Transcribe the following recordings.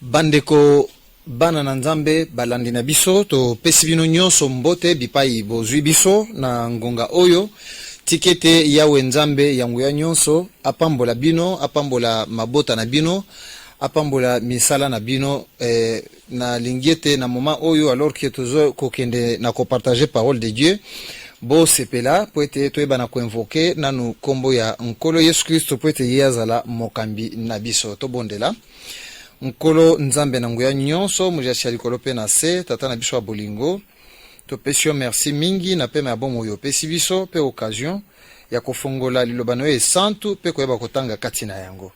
Bandeko bana na Nzambe, balandi na biso, topesi bino nyonso mbote bipai bozwi biso na ngonga oyo. Tika ete Yawe Nzambe ya nguya nyonso apambola bino, apambola mabota na bino, apambola misala na bino. Nalingi ete na moment oyo, alors que tozo kokende na kopartager parole de Dieu, bosepela mpo ete toyeba na koinvoke nanu nkombo ya Nkolo Yesu Kristo mpo ete ye azala mokambi na biso. Tobondela. Nkolo Nzambe na nguya nyonso, mojasi ya likolo mpe na se, Tata na biso ya bolingo, topesi yo merci mingi na pema ya bomoi opesi biso mpe occasion ya kofongola liloba na yo esantu mpe koyeba kotanga kati na yango.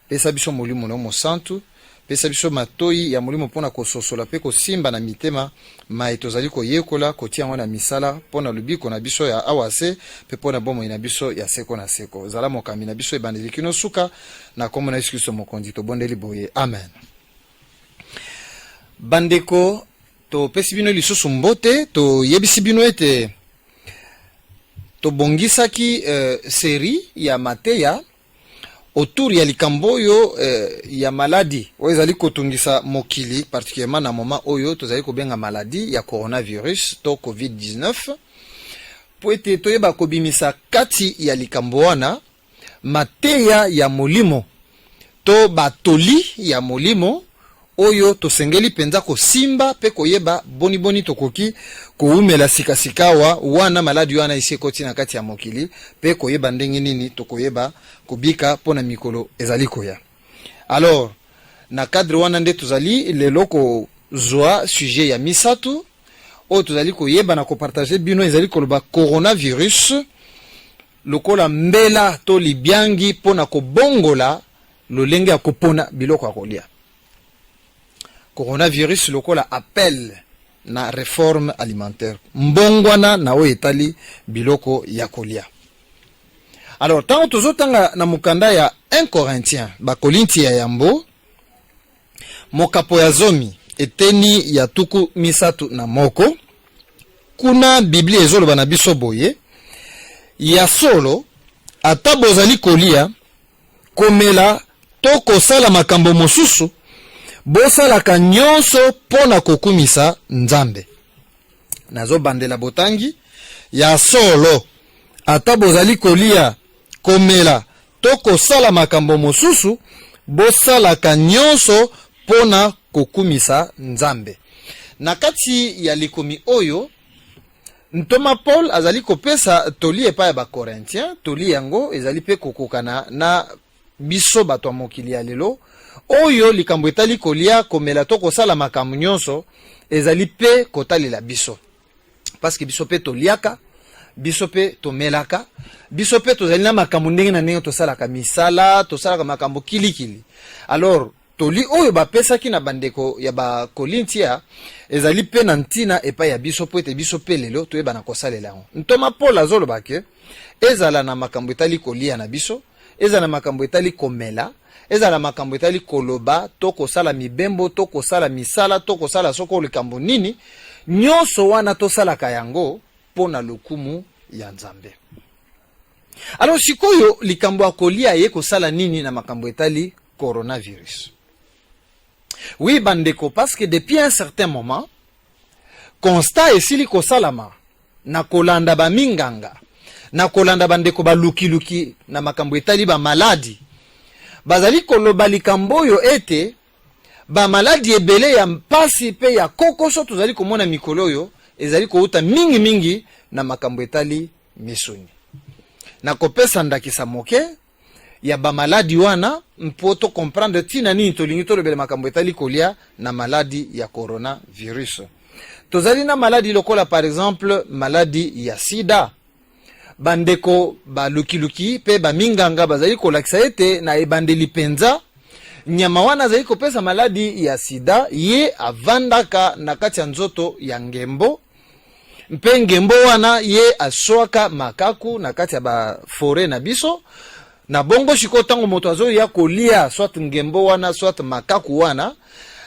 Pesa biso Molimo na yo Mosantu, pesa biso matoyi ya Molimo mpo na kososola mpe kosimba na mitema maye tozali koyekola, kotia yango na misala mpo na lobiko na biso ya awa se mpe mpo na bomoi na biso ya seko na seko. Zala mokambi na biso ebandeli kino suka, na nkombo na Yesu Kristo Mokonzi tobondeli boye, amen. Bandeko, topesi bino lisusu mbote, toyebisi bino ete tobongisaki serie ya mateya autour ya likambo oyo ya maladi oyo ezali kotungisa mokili, particulièrement na moment oyo tozali kobenga maladi ya coronavirus to COVID-19, po ete toyeba kobimisa kati ya likambo wana mateya ya molimo to batoli ya molimo oyo tosengeli mpenza kosimba mpe koyeba boniboni tokoki kowumela sikasikawa wana maladi wana esi ekoti na kati ya mokili, mpe koyeba ndenge nini tokoyeba kobika mpo na mikolo ezali koya. Alors, na cadre wana nde tozali lelo kozwa sujet ya misato oyo tozali koyeba na kopartage bino, ezali koloba coronavirus lokola mbela to libiangi mpo na kobongola lolenge ya kopona biloko ya kolia. Coronavirus lokola appel na reforme alimentaire, mbongwana na oyo etali biloko ya kolia. Alors, ntango tozotanga na mokanda ya 1 Corinthiens, Bakolinti ya yambo, mokapo ya 10, eteni ya 31, kuna Biblia ezoloba na biso boye: ya solo, ata bozali kolia, komela to kosala makambo mosusu, bosalaka nyonso mpo na kokumisa Nzambe. Nazobandela botangi: ya solo, ata bozali kolia, komela to kosala makambo mosusu, bosalaka nyonso mpo na kokumisa Nzambe. Na kati ya likomi oyo, ntoma Paul azali kopesa toli epai ya Bacorinthien. Toli yango ezali mpe kokokana na biso bato ya mokili ya lelo oyo. Likambo etali kolia, komela to kosala makambo nyonso ezali mpe kotalela biso, parce que biso mpe toliaka, biso mpe tomelaka, biso mpe tozali na makambo ndenge na ndenge, tosalaka misala, tosalaka makambo kilikili. Alors, toli oyo bapesaki na bandeko ya Bakolintia ezali mpe na ntina epai ya biso, mpo ete biso mpe lelo toyeba na kosalela yango. Ntoma Paul azoloba ke ezala na makambo etali kolia na biso, ezala na makambo etali komela, ezala na makambo etali koloba to kosala mibembo to kosala misala to kosala soko likambo nini, nyonso wana tosalaka yango mpo na lokumu ya Nzambe. Alors, sikoyo likambo ya kolia ye kosala nini na makambo etali coronavirus? Oui bandeko, parce que depuis un certain moment, constat esili kosalama na kolanda baminganga, na kolanda bandeko balukiluki na makambo etali bamaladi, bazali koloba likambo oyo ete bamaladi ebele ya mpasi mpe ya kokoso tozali komona mikolo oyo ezali kouta mingimingi na makambo etali misuni. Nakopesa ndakisa moke ya bamaladi wana mpo tocomprendre ntina nini tolingi tolobela makambo etali kolia na maladi ya coronavirus. Tozali na maladi lokola par exemple maladi ya sida. Bandeko balukiluki mpe baminganga bazali kolakisa ete na ebandeli mpenza, nyama wana azali kopesa maladi ya sida, ye avandaka na kati ya nzoto ya ngembo, mpe ngembo wana ye aswaka makaku na kati ya baforêt na biso. Na bongo sikoyo, ntango moto azoya kolia soit ngembo wana, soit makaku wana,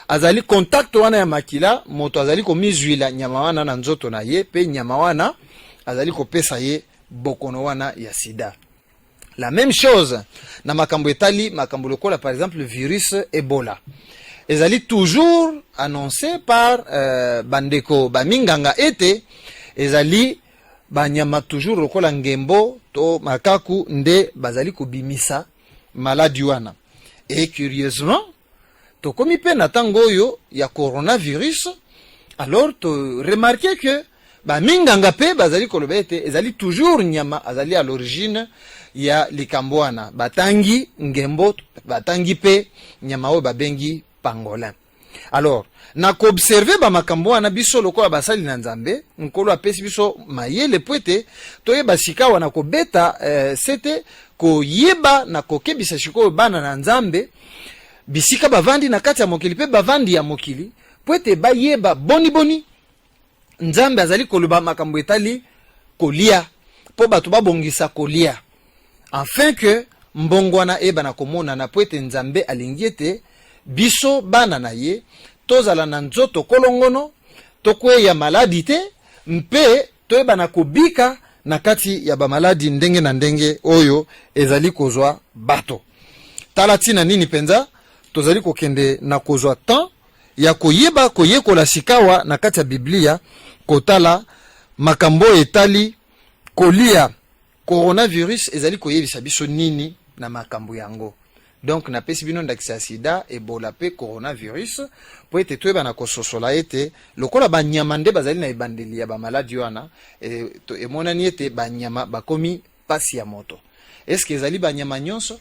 azali contact wana ya makila, moto azali komizwila nyama wana na nzoto na ye, mpe nyama wana azali kopesa ye bokono wana ya sida. La même chose na makambo etali makambo lokola par exemple virus Ebola. Ezali toujours annoncé par bandeko baminganga ete ezali banyama toujours lokola ngembo to makaku nde bazali kobimisa maladi wana. Et curieusement, tokomi mpe na ntango oyo ya coronavirus, alors to remarquer que baminganga mpe bazali koloba ete ezali toujours nyama azali à l'origine ya likambo wana. Batangi ngembo, batangi mpe nyama oyo babengi pangolin. Alors, na koobserver bamakambo wana, biso lokola basali na Nzambe, Nkolo apesi biso mayele po ete toyeba sikawa na kobeta sete koyeba na kokebisa sikoyo bana na Nzambe bisika bavandi na kati ya mokili mpe bavandi ya mokili, po ete bayeba boniboni Nzambe azali koloba makambo etali kolia, mpo bato babongisa kolia afin que mbongwana eyeba komonana, po ete Nzambe alingi ete biso bana na ye tozala na nzoto kolongono, tokweya maladi te, mpe toyeba na kobika na kati ya bamaladi ndenge na ndenge oyo ezali kozwa bato. Tala ntina nini mpenza tozali kokende na kozwa temps ya koyeba koyekola sikawa na kati ya Biblia, kotala makambo oyo etali kolia. Coronavirus ezali koyebisa biso nini na makambo yango? Donc napesi bino ndakisa ya sida, Ebola mpe coronavirus, mpo ete toyeba na kososola ete lokola banyama nde bazali na ebandeli ya bamaladi wana, emonani ete banyama bakomi pasi ya moto. Eske ezali banyama nyonso?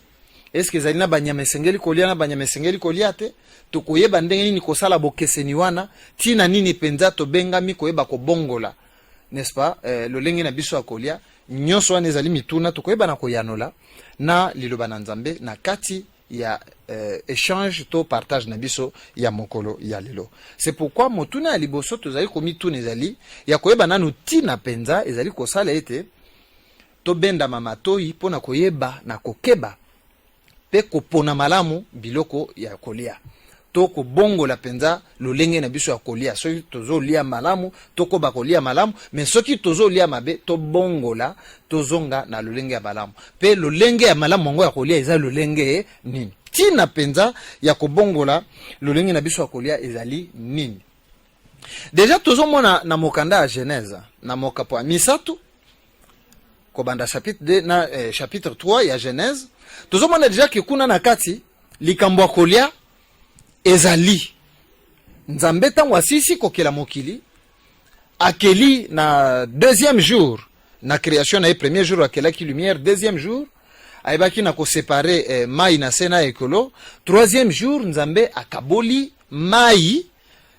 Eske ezali na banyama esengeli kolia, na banyama esengeli kolia te? Tokoyeba ndenge nini kosala bokeseni wana? Ntina nini mpenza tobengami koyeba kobongola, n'est-ce pas, lolenge na biso ya kolia? Nyonso wana ezali mituna tokoyeba na koyanola na liloba na Nzambe na kati ya échange to partage na biso ya mokolo ya lelo. C'est pourquoi motuna ya liboso tozali komituna ezali ya koyeba nanu ntina mpenza ezali kosala ete tobendama matoi mpo na koyeba na kokeba mpe kopona malamu biloko ya kolia, to kobongola mpenza lolenge na biso ya kolia. Soki tozolia malamu, tokoba kolia malamu, mais soki tozolia mabe, tobongola, tozonga na lolenge ya malamu. Mpe lolenge ya malamu yango ya kolia eza lolenge nini? Ntina mpenza ya kobongola lolenge na biso ya kolia ezali nini? Déjà tozomona na mokanda ya Genèse, na mokapo ya 3, kobanda chapitre 2 na chapitre 3 ya Genèse, tozomona déjà ke kuna na kati likambo ya kolia ezali. Nzambe, ntango asisi kokela mokili, akeli na deuxième jour na création na ye. Premier jour akelaki lumière, deuxième jour ayebaki na koséparer mai na se na ekolo. Troisième jour, Nzambe akaboli mai,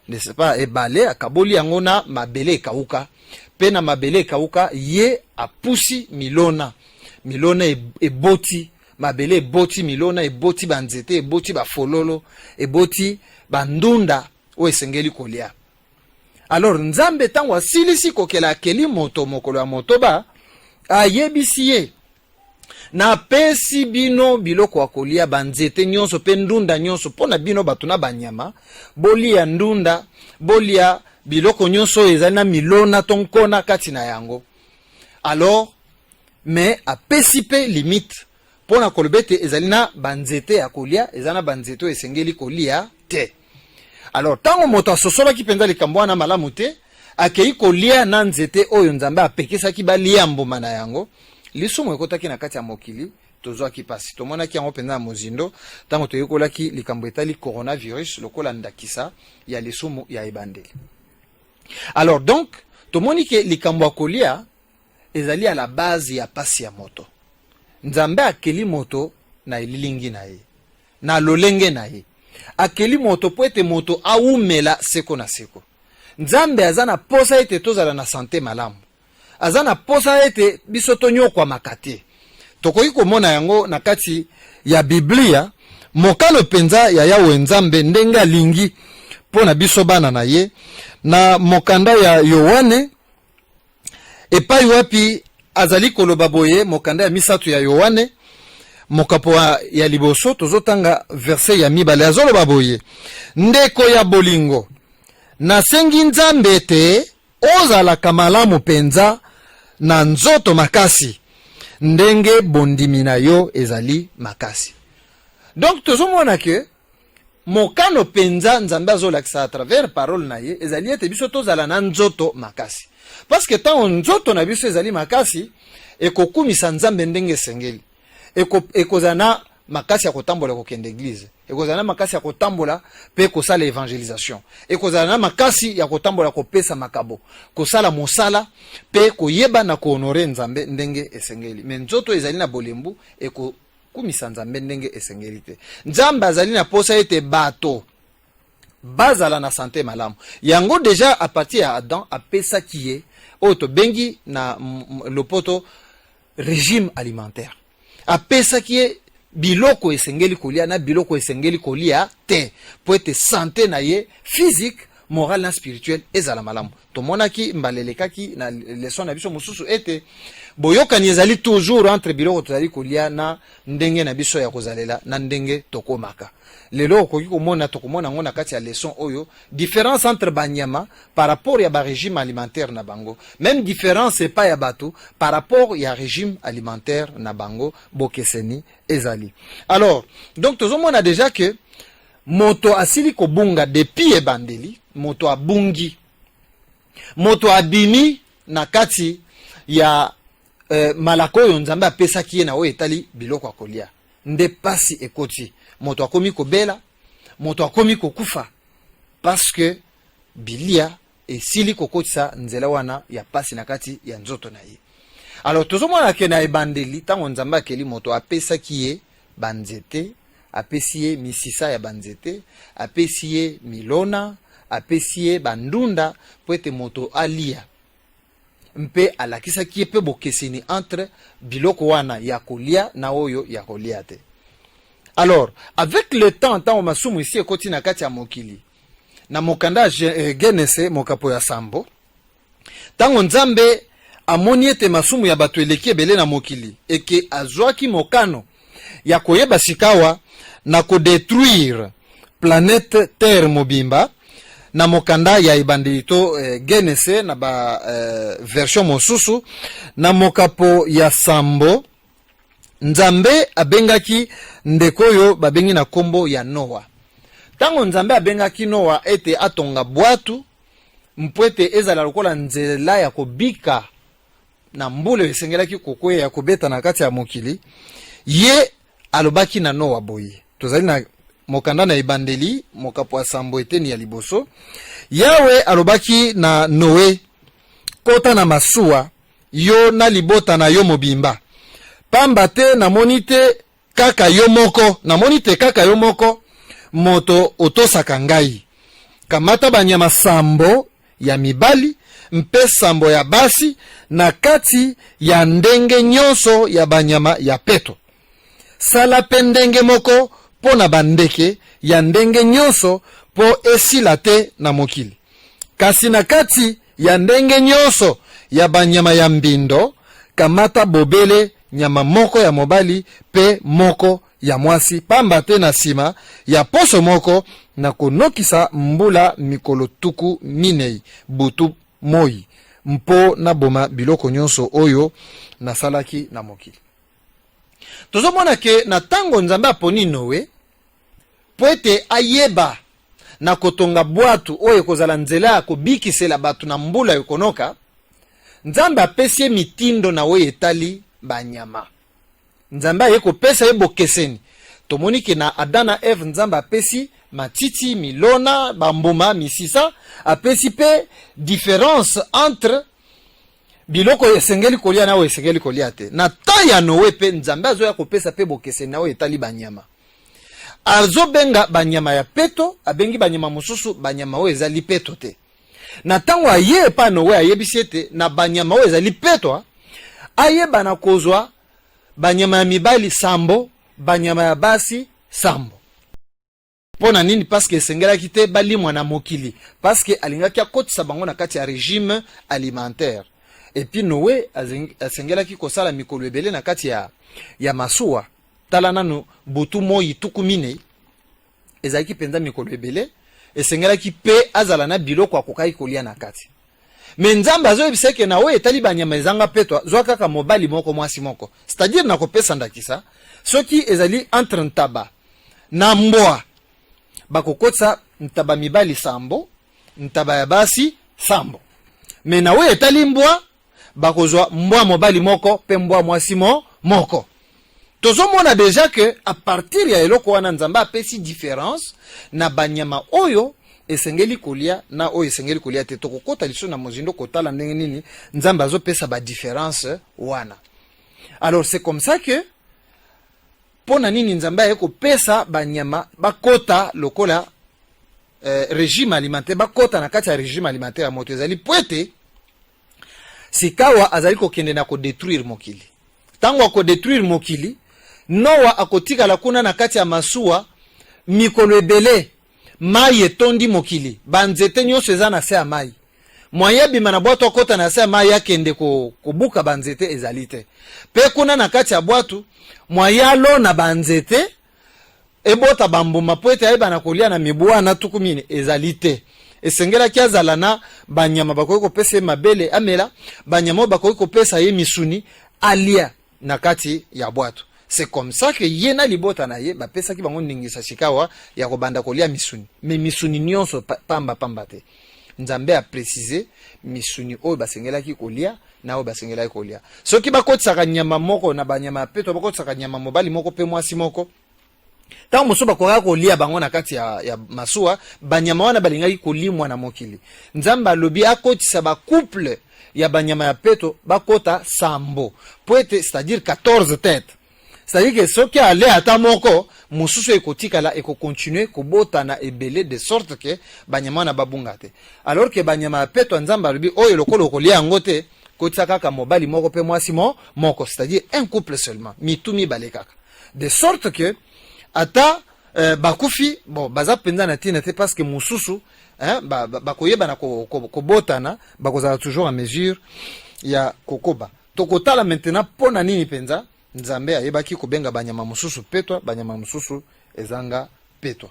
n'est-ce pas, ebale, akaboli yango na mabele ekauka. Mpe na mabele ekauka, ye apusi milona, milona eboti, mabele eboti milona, eboti banzete, eboti bafololo, eboti bandunda oyo esengeli kolia. Alors Nzambe, ntango asilisi kokela, akeli moto mokolo ya 6, ayebisi ye: "Napesi bino biloko ya kolia, banzete nyonso mpe ndunda nyonso mpo na bino bato na banyama. Bolia ndunda, bolia biloko nyonso oyo ezali na milona to nkona kati na yango." Alors, mais apesi mpe limite mpo na koloba ete ezali na banzete ya kolia, eza na banzete oyo esengeli kolia te. Alors, ntango moto asosolaki mpenza likambo wana malamu te, akei kolia na nzete oyo Nzambe apekisaki balia mbuma na yango, lisumu ekotaki na kati ya mokili, tozwaki mpasi. Tomonaki yango mpenza na mozindo ntango toyekolaki likambo etali coronavirus lokola ndakisa ya lisumu ya ebandeli. Alors donc tomoni ke likambo ya kolia ezali à la base ya pasi ya moto. Nzambe akeli moto na elilingi na ye, na lolenge na ye. Akeli moto mpo ete moto awumela seko na seko. Nzambe aza na posa ete tozala na santé malamu, aza na posa ete biso tonyokwamaka te. Tokoki komona yango na kati ya Biblia, mokano mpenza ya Yawe Nzambe, ndenge alingi mpo na biso bana na ye, na mokanda ya Yohane, epai wapi azali koloba boye. Mokanda ya 3 ya Yohane, mokapo ya 1, tozotanga verset ya 2. Azoloba boye: "Ndeko ya bolingo, nasengi Nzambe ete ozalaka malamu mpenza na nzoto makasi, ndenge bondimi na yo ezali makasi." Donc tozomona ke Mokano mpenza Nzambe azolakisa à travers parole na ye ezali ete biso tozala na nzoto makasi, parce que ntango nzoto na biso ezali makasi, ekokumisa Nzambe ndenge esengeli. Ekozala na makasi ya kotambola kokende église, ekozala na makasi ya kotambola mpe kosala évangélisation, ekozala na makasi ya kotambola kopesa makabo, kosala mosala mpe koyeba na kohonorer Nzambe ndenge esengeli. Mais nzoto ezali na bolembu, ekokumisa Nzambe ndenge esengeli te. Nzambe azali na posa ete bato bazala na santé malamu. Yango déjà, à partir ya Adam, apesaki ye oyo tobengi na lopoto régime alimentaire. Apesaki ye biloko esengeli kolia na biloko esengeli kolia te, mpo ete santé na ye physique, morale na spirituel ezala malamu. Tomonaki mbala elekaki na leçon na biso mosusu ete boyokani ezali toujours entre biloko tozali kolia na ndenge na biso ya kozalela na ndenge tokomaka lelo. Okoki komona, tokomona yango na kati ya leçon oyo, différence entre banyama par rapport ya barégime alimentaire na bango, même différence epai ya bato par rapport ya régime alimentaire na bango, bokeseni ezali. Alors donc tozomona déjà que moto asili kobunga depuis ebandeli. Moto abungi, moto abimi na kati ya malako oyo Nzambe apesaki ye na oyo etali biloko ya kolia. Nde pasi ekoti, moto akomi kobela, moto akomi kokufa, parce que bilia esili kokotisa nzela wana ya pasi na kati ya nzoto na ye. Alors tozomona ke na ebandeli, ntango Nzambe akeli moto, apesaki ye banzete, apesi ye misisa ya banzete, apesi ye milona, apesi ye bandunda mpo ete moto alia, mpe alakisaki ye mpe bokeseni entre biloko wana ya kolia na oyo ya kolia te. Alors avec le temps, ntango masumu esi ekoti na kati ya mokili, na mokanda ya Genese, mokapo ya 7, ntango Nzambe amoni ete masumu ya bato eleki ebele na mokili, eke azwaki mokano ya koyeba sikawa na kodétruire planète Terre mobimba. Na mokanda ya Ebandeli to Genese na ba version mosusu, na mokapo ya 7, Nzambe abengaki ndeko oyo babengi na nkombo ya Noa. Ntango Nzambe abengaki Noa ete atonga bwatu mpo ete ezala lokola nzela ya kobika na mbula esengelaki kokweya ya kobeta na kati ya mokili, ye alobaki na Noa boye. Tozali na mokanda na Ebandeli, mokapo ya 7, eteni ya liboso. Yawe alobaki na Noe: "Kota na masuwa, yo na libota na yo mobimba, pamba te namoni te kaka yo moko, namoni te kaka yo moko moto otosaka ngai. Kamata banyama 7 ya mibali mpe 7 ya basi na kati ya ndenge nyonso ya banyama ya peto. Sala mpe ndenge moko mpo na bandeke ya ndenge nyonso, mpo esila te na mokili. Kasi na kati ya ndenge nyonso ya banyama ya mbindo, kamata bobele nyama moko ya mobali mpe moko ya mwasi, pamba te na nsima ya poso moko nakonokisa mbula mikolo 40 butu moi mpo naboma biloko nyonso oyo nasalaki na mokili." Tozomona ke na ntango Nzambe aponi Noe mpo ete ayeba na kotonga bwatu oyo ekozala nzela ya kobikisela bato na mbula ekonoka, Nzambe apesi ye mitindo na oyo etali banyama. Nzambe aye kopesa ye bokeseni. Tomoni ke na Adam na Eve, Nzambe apesi matiti, milona, bambuma, misisa, apesi mpe différence entre biloko oyo esengeli kolia na oyo esengeli kolia te. Na temps ya Noe mpe, Nzambe azoya kopesa mpe bokeseni na oyo etali banyama. Azobenga banyama ya peto, abengi banyama mosusu banyama oyo ezali peto te. Na ntango aye epa Noe, ayebisi ete na banyama oyo ezali peto, ayeba na kozwa banyama ya mibali 7, banyama ya basi 7. Mpo na nini? Parce que esengelaki te balimwa na mokili, parce que alingaki akotisa bango na kati ya régime alimentaire. Et puis Noe asengelaki kosala mikolo ebele na kati ya masuwa. Tala nanu, butu moi 40, ezalaki mpenza mikolo ebele. Esengelaki mpe azala na biloko akokaki kolia na kati. Mais Nzambe azoyebisa eke na oyo etali banyama ezanga peto, zwa kaka mobali moko, mwasi moko. C'est-à-dire, na kopesa ndakisa, soki ezali entre ntaba na mbwa. Bakokotisa ntaba mibali sambo, ntaba ya basi sambo. Mais na oyo etali mbwa, bakozwa mbwa mobali moko mpe mbwa mwasi moko. Tozomona deja ke a partir ya eloko wana, Nzambe apesi différence na banyama oyo esengeli kolia na oyo esengeli kolia te. Tokokɔta lisusu na mozindo kotala ndenge nini Nzambe azopesa badifférence wana. Alors, c'est comme ça que mpo na nini Nzambe aye kopesa banyama bakota lokola régime alimentaire, bakota na kati ya régime alimentaire ya moto. Ezali po ete sikawa azali kokende na kodétruire mokili. Ntango akodétruire mokili, Noa akotikala kuna na kati ya masuwa mikolo ebele. Mai etondi mokili, banzete nyonso eza na se ya mai. Moyen abima na bwato, akɔta na se ya mai, akende kobuka banzete ezali te. Mpe kuna na kati ya bwatu, moyen alona banzete ebota bambuma mpo ete ayeba na kolia na mibu wana 40 ezali te. Esengelaki azala na banyama bakoki kopesa ye mabele amela, banyama oyo bakoki kopesa ye misuni alia na kati ya bwato. C'est comme ça que ye na libota na ye bapesaki bango ndingisa sikawa ya kobanda kolia misuni, mais misuni nyonso pamba pamba te. Nzambe aprécise misuni oyo basengelaki kolia na oyo basengelaki kolia. Soki bakotisaka nyama moko na banyama ya peto, bakotisaka nyama mobali moko mpe mwasi moko, ntango mosusu bakokaka kolia bango na kati ya masuwa, banyama wana balingaki kolimwa na mokili. Nzambe alobi akotisa bacouple ya banyama ya peto, bakota sambo, po ete, c'est-à-dire 14 têtes, c'est-à-dire que soki ale ata moko, mosusu ekotikala, ekocontinue kobotana ebele, de sorte que banyama wana babunga te. Alors que banyama ya peto ya Nzambe alobi oyo lokola okolia yango te, kotisa kaka mobali moko mpe mwasi moko, c'est-à-dire un couple seulement, mitu mibale kaka, de sorte que ata bakufi, bon, baza mpenza na ntina te, parce que mosusu, hein, bakoyeba na kobotana, bakozala toujours en mesure ya kokoba. Tokotala maintenant mpo na nini mpenza Nzambe ayebaki kobenga banyama mosusu petwa, banyama mosusu ezanga petwa.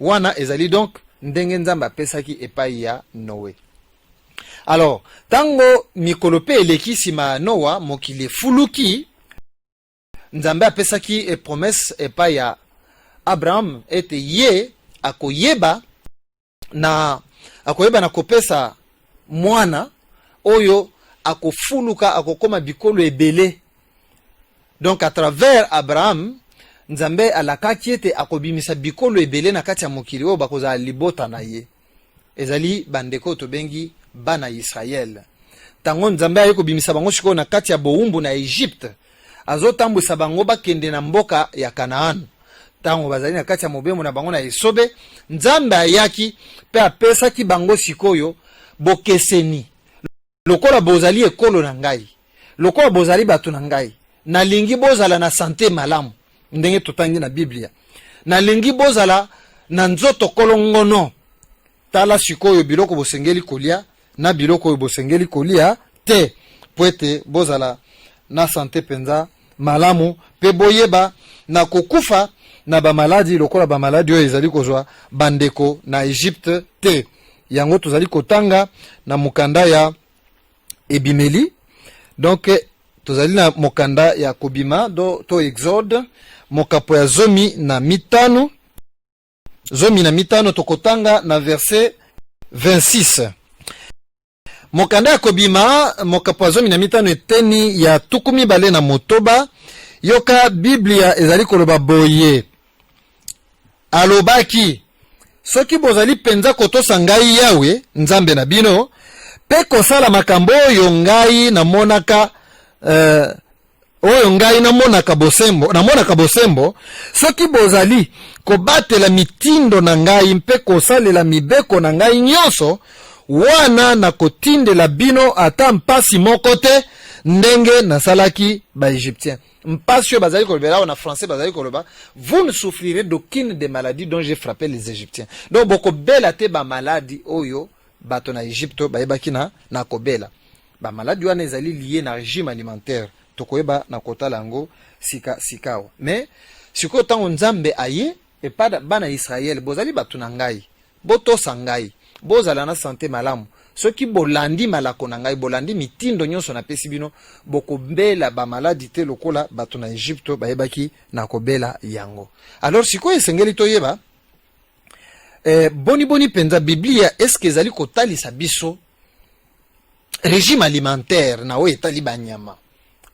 Wana ezali donc ndenge Nzambe apesaki epai ya Noe. Alors, ntango mikolo mpe eleki nsima ya Noa, mokili efuluki, Nzambe apesaki promesse epai ya Abraham ete ye akoyeba na kopesa mwana oyo akofuluka, akokoma bikolo ebele. Donc, à travers Abraham, Nzambe alakaki ete akobimisa bikolo ebele na kati ya mokili oyo bakozala libota na ye. Ezali bandeko oyo tobengi bana Israele. Ntango Nzambe aye kobimisa bango sikoyo na kati ya bowumbu na Egypte, azotambwisa bango bakende na mboka ya Kanaan. Ntango bazali na kati ya mobembo na bango na esobe, Nzambe ayaki mpe apesaki bango sikoyo bokeseni: lokola bozali ekolo na ngai, lokola bozali bato na ngai, nalingi bozala na santé malamu. Ndenge totangi na Biblia, nalingi bozala na nzoto kolongono. Tala sikoyo biloko bosengeli kolia na biloko oyo bosengeli kolia te, po ete bozala na santé mpenza malamu mpe boyeba na kokufa na bamaladi lokola bamaladi oyo ezali kozwa bandeko na Egypte te. Yango tozali kotanga na mokanda ya Ebimeli. Donc tozali na mokanda ya Kobima to Exode, mokapo ya 15, 15, tokotanga na verset 26. Mokanda ya Kobima, mokapo ya 15, eteni ya 26. Yoka, Biblia ezali koloba boye: Alobaki: "Soki bozali mpenza kotosa ngai Yawe Nzambe na bino mpe kosala makambo oyo ngai namonaka oyo ngai namonaka bosembo, soki bozali kobatela mitindo na ngai mpe kosalela mibeko na ngai nyonso, wana nakotindela bino ata mpasi moko te ndenge nasalaki Baégyptien." Mpasi oyo bazali kolobela awa, na français bazali koloba: "Vous ne souffrirez d'aucune des maladies dont j'ai frappé les Égyptiens." Donc bokobela te bamaladi oyo bato na Egypte bayebaki na kobela. Bamaladi wana ezali lié na régime alimentaire. Tokoyeba na kotala yango sika sikawa. Mais sikoyo, ntango Nzambe aye epa bana Israele: "Bozali bato na ngai, botosa ngai, bozala na santé malamu. Soki bolandi malako na ngai, bolandi mitindo nyonso napesi bino, bokobela bamaladi te lokola bato na Egypte bayebaki na kobela yango." Alors sikoyo esengeli toyeba Boniboni mpenza Biblia eske ezali kotalisa biso régime alimentaire na oyo etali banyama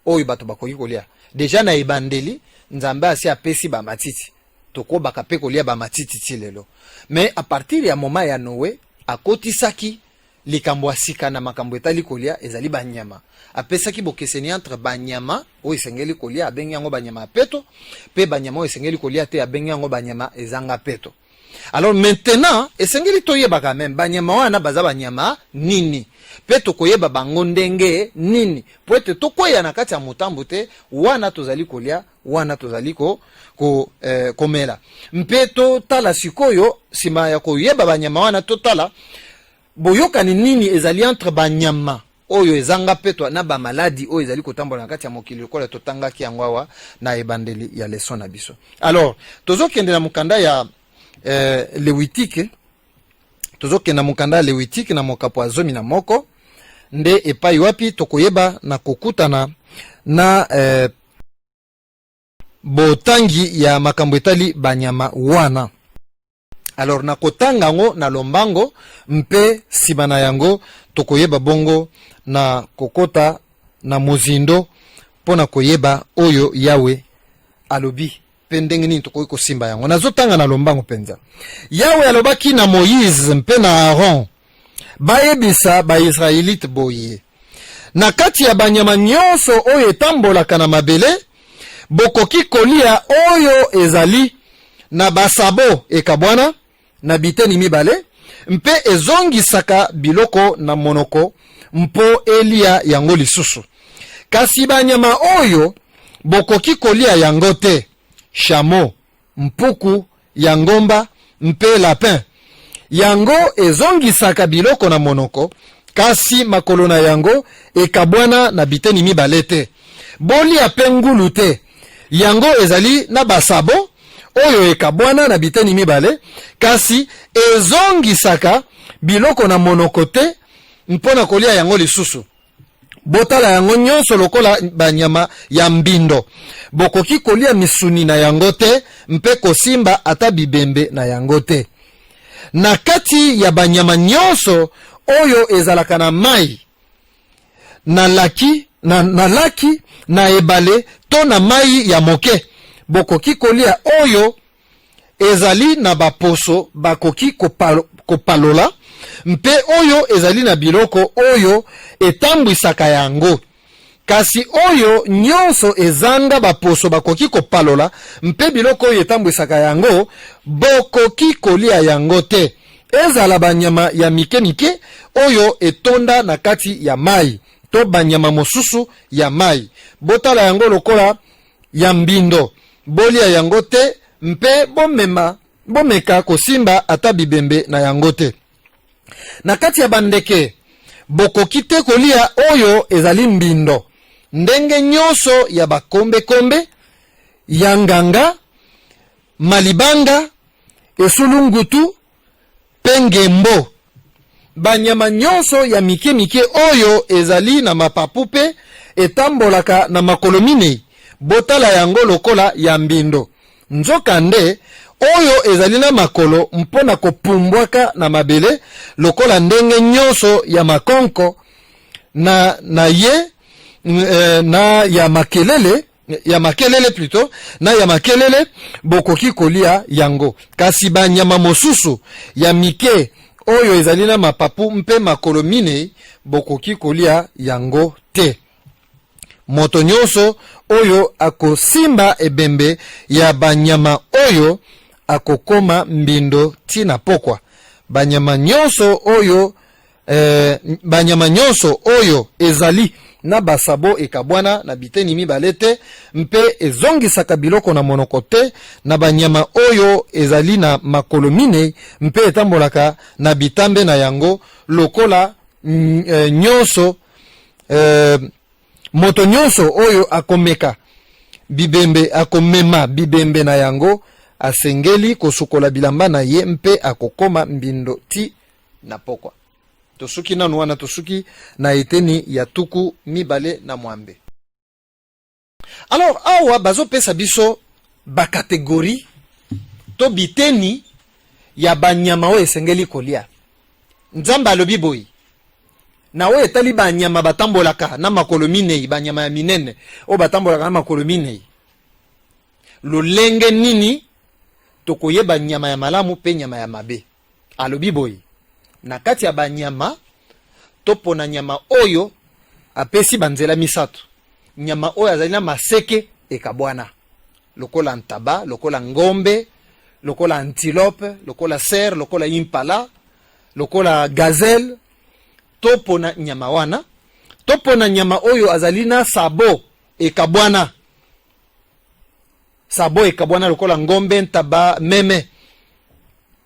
oyo bato bakoki kolia? Deja na ebandeli, Nzambe asi apesi bamatiti, tokobaka mpe kolia bamatiti ti lelo. Mais à partir ya moment ya Noé, akotisaki likambo ya sika na makambo etali kolia, ezali banyama. Apesaki bokeseni entre banyama oyo esengeli kolia, abengi yango banyama ya peto, mpe banyama oyo esengeli kolia te, abengi yango banyama ezanga peto. Alors maintenant, esengeli toyebaka même banyama wana baza banyama nini, mpe tokoyeba bango ndenge nini, po ete tokweya na kati ya motambo te wana tozali kolia, wana tozali komela. Mpe totala sikoyo, nsima ya koyeba banyama wana, totala boyokani nini ezali entre banyama oyo ezanga petwa na bamaladi oyo ezali kotambola na kati ya mokili, lokola totangaki yango awa na ebandeli ya leson na biso. Alors tozokende na mokanda ya Lévitique, tozokende na mokanda ya Lévitique na mokapo ya 11, nde epai wapi tokoyeba na kokutana na botangi ya makambo etali banyama wana. Alors nakotanga yango na lombango, mpe nsima na yango tokoyeba bongo na kokota na mozindo mpo na koyeba oyo Yawe alobi mpe ndenge nini tokoki kosimba yango. Nazotanga na lombango mpenza. Yawe alobaki na Moïse mpe na Aaron bayebisa Baisraelite boye: "Na kati ya banyama nyonso oyo etambolaka na mabele, bokoki kolia oyo ezali na basabo ekabwana na biteni mibale mpe ezongisaka biloko na monoko mpo elia yango lisusu. Kasi banyama oyo bokoki kolia yango te: chameau, mpuku ya ngomba mpe lapin. Yango ezongisaka biloko na monoko, kasi makolo na yango ekabwana na biteni mibale te. Bolia mpe ngulu te. Yango ezali na basabo oyo ekabwana na biteni mibale, kasi ezongisaka biloko na monoko te mpo na kolia yango lisusu. Botala yango nyonso lokola banyama ya mbindo. Bokoki kolia misuni na yango te mpe kosimba ata bibembe na yango te. Na kati ya banyama nyonso oyo ezalaka na mai, na laki, na ebale to na mai ya moke, bokoki kolia oyo ezali na baposo bakoki kopalola mpe oyo ezali na biloko oyo etambwisaka yango. Kasi oyo nyonso ezanga baposo bakoki kopalola mpe biloko oyo etambwisaka yango, bokoki kolia yango te, ezala banyama ya mike mike oyo etonda na kati ya mai to banyama mosusu ya mai. Botala yango lokola ya mbindo, bolia yango te mpe bomeka kosimba ata bibembe na yango te. Na kati ya bandeke, bokoki te kolia oyo ezali mbindo: ndenge nyonso ya bakombekombe, ya nganga, malibanga, esulungutu mpe ngembo. Banyama nyonso ya mike mike oyo ezali na mapapu mpe etambolaka na makolo minei, botala yango lokola ya mbindo. Nzokande oyo ezali na makolo mpo na kopumbwaka na mabele, lokola ndenge nyonso ya makonko na ye na ya makelele plutôt, na ya makelele, bokoki kolia yango. Kasi banyama mosusu ya mike oyo ezali na mapapu mpe makolo minei, bokoki kolia yango te. Moto nyonso oyo akosimba ebembe ya banyama oyo akokoma mbindo ntina pokwa. Banyama nyonso oyo ezali na basabo ekabwana na biteni mibale te mpe ezongisaka biloko na monoko te, na banyama oyo ezali na makolo minei mpe etambolaka na bitambe na yango lokola nyonso, moto nyonso oyo akomeka bibembe, akomema bibembe na yango, asengeli kosukola bilamba na ye mpe akokoma mbindo ti na pokwa." Tosuki nanu wana, tosuki na eteni ya 26. Alors awa bazopesa biso bacatégorie to biteni. ya banyama oyo esengeli kolia. Nzambe alobi boye na oyo etali banyama batambolaka na makolo minei, banyama ya minene oyo batambolaka na makolo minei, lolenge nini tokoyeba nyama ya malamu mpe nyama ya mabe. Alobi boye, na kati ya banyama topona nyama oyo apesi banzela misato, nyama oyo azali na maseke ekabwana, lokola ntaba, lokola ngombe, lokola antilope, lokola cerf, lokola impala, lokola gazelle. Topona nyama wana, topona nyama oyo azali na sabo ekabwana, sabo ekabwana lokola ngombe, ntaba, meme,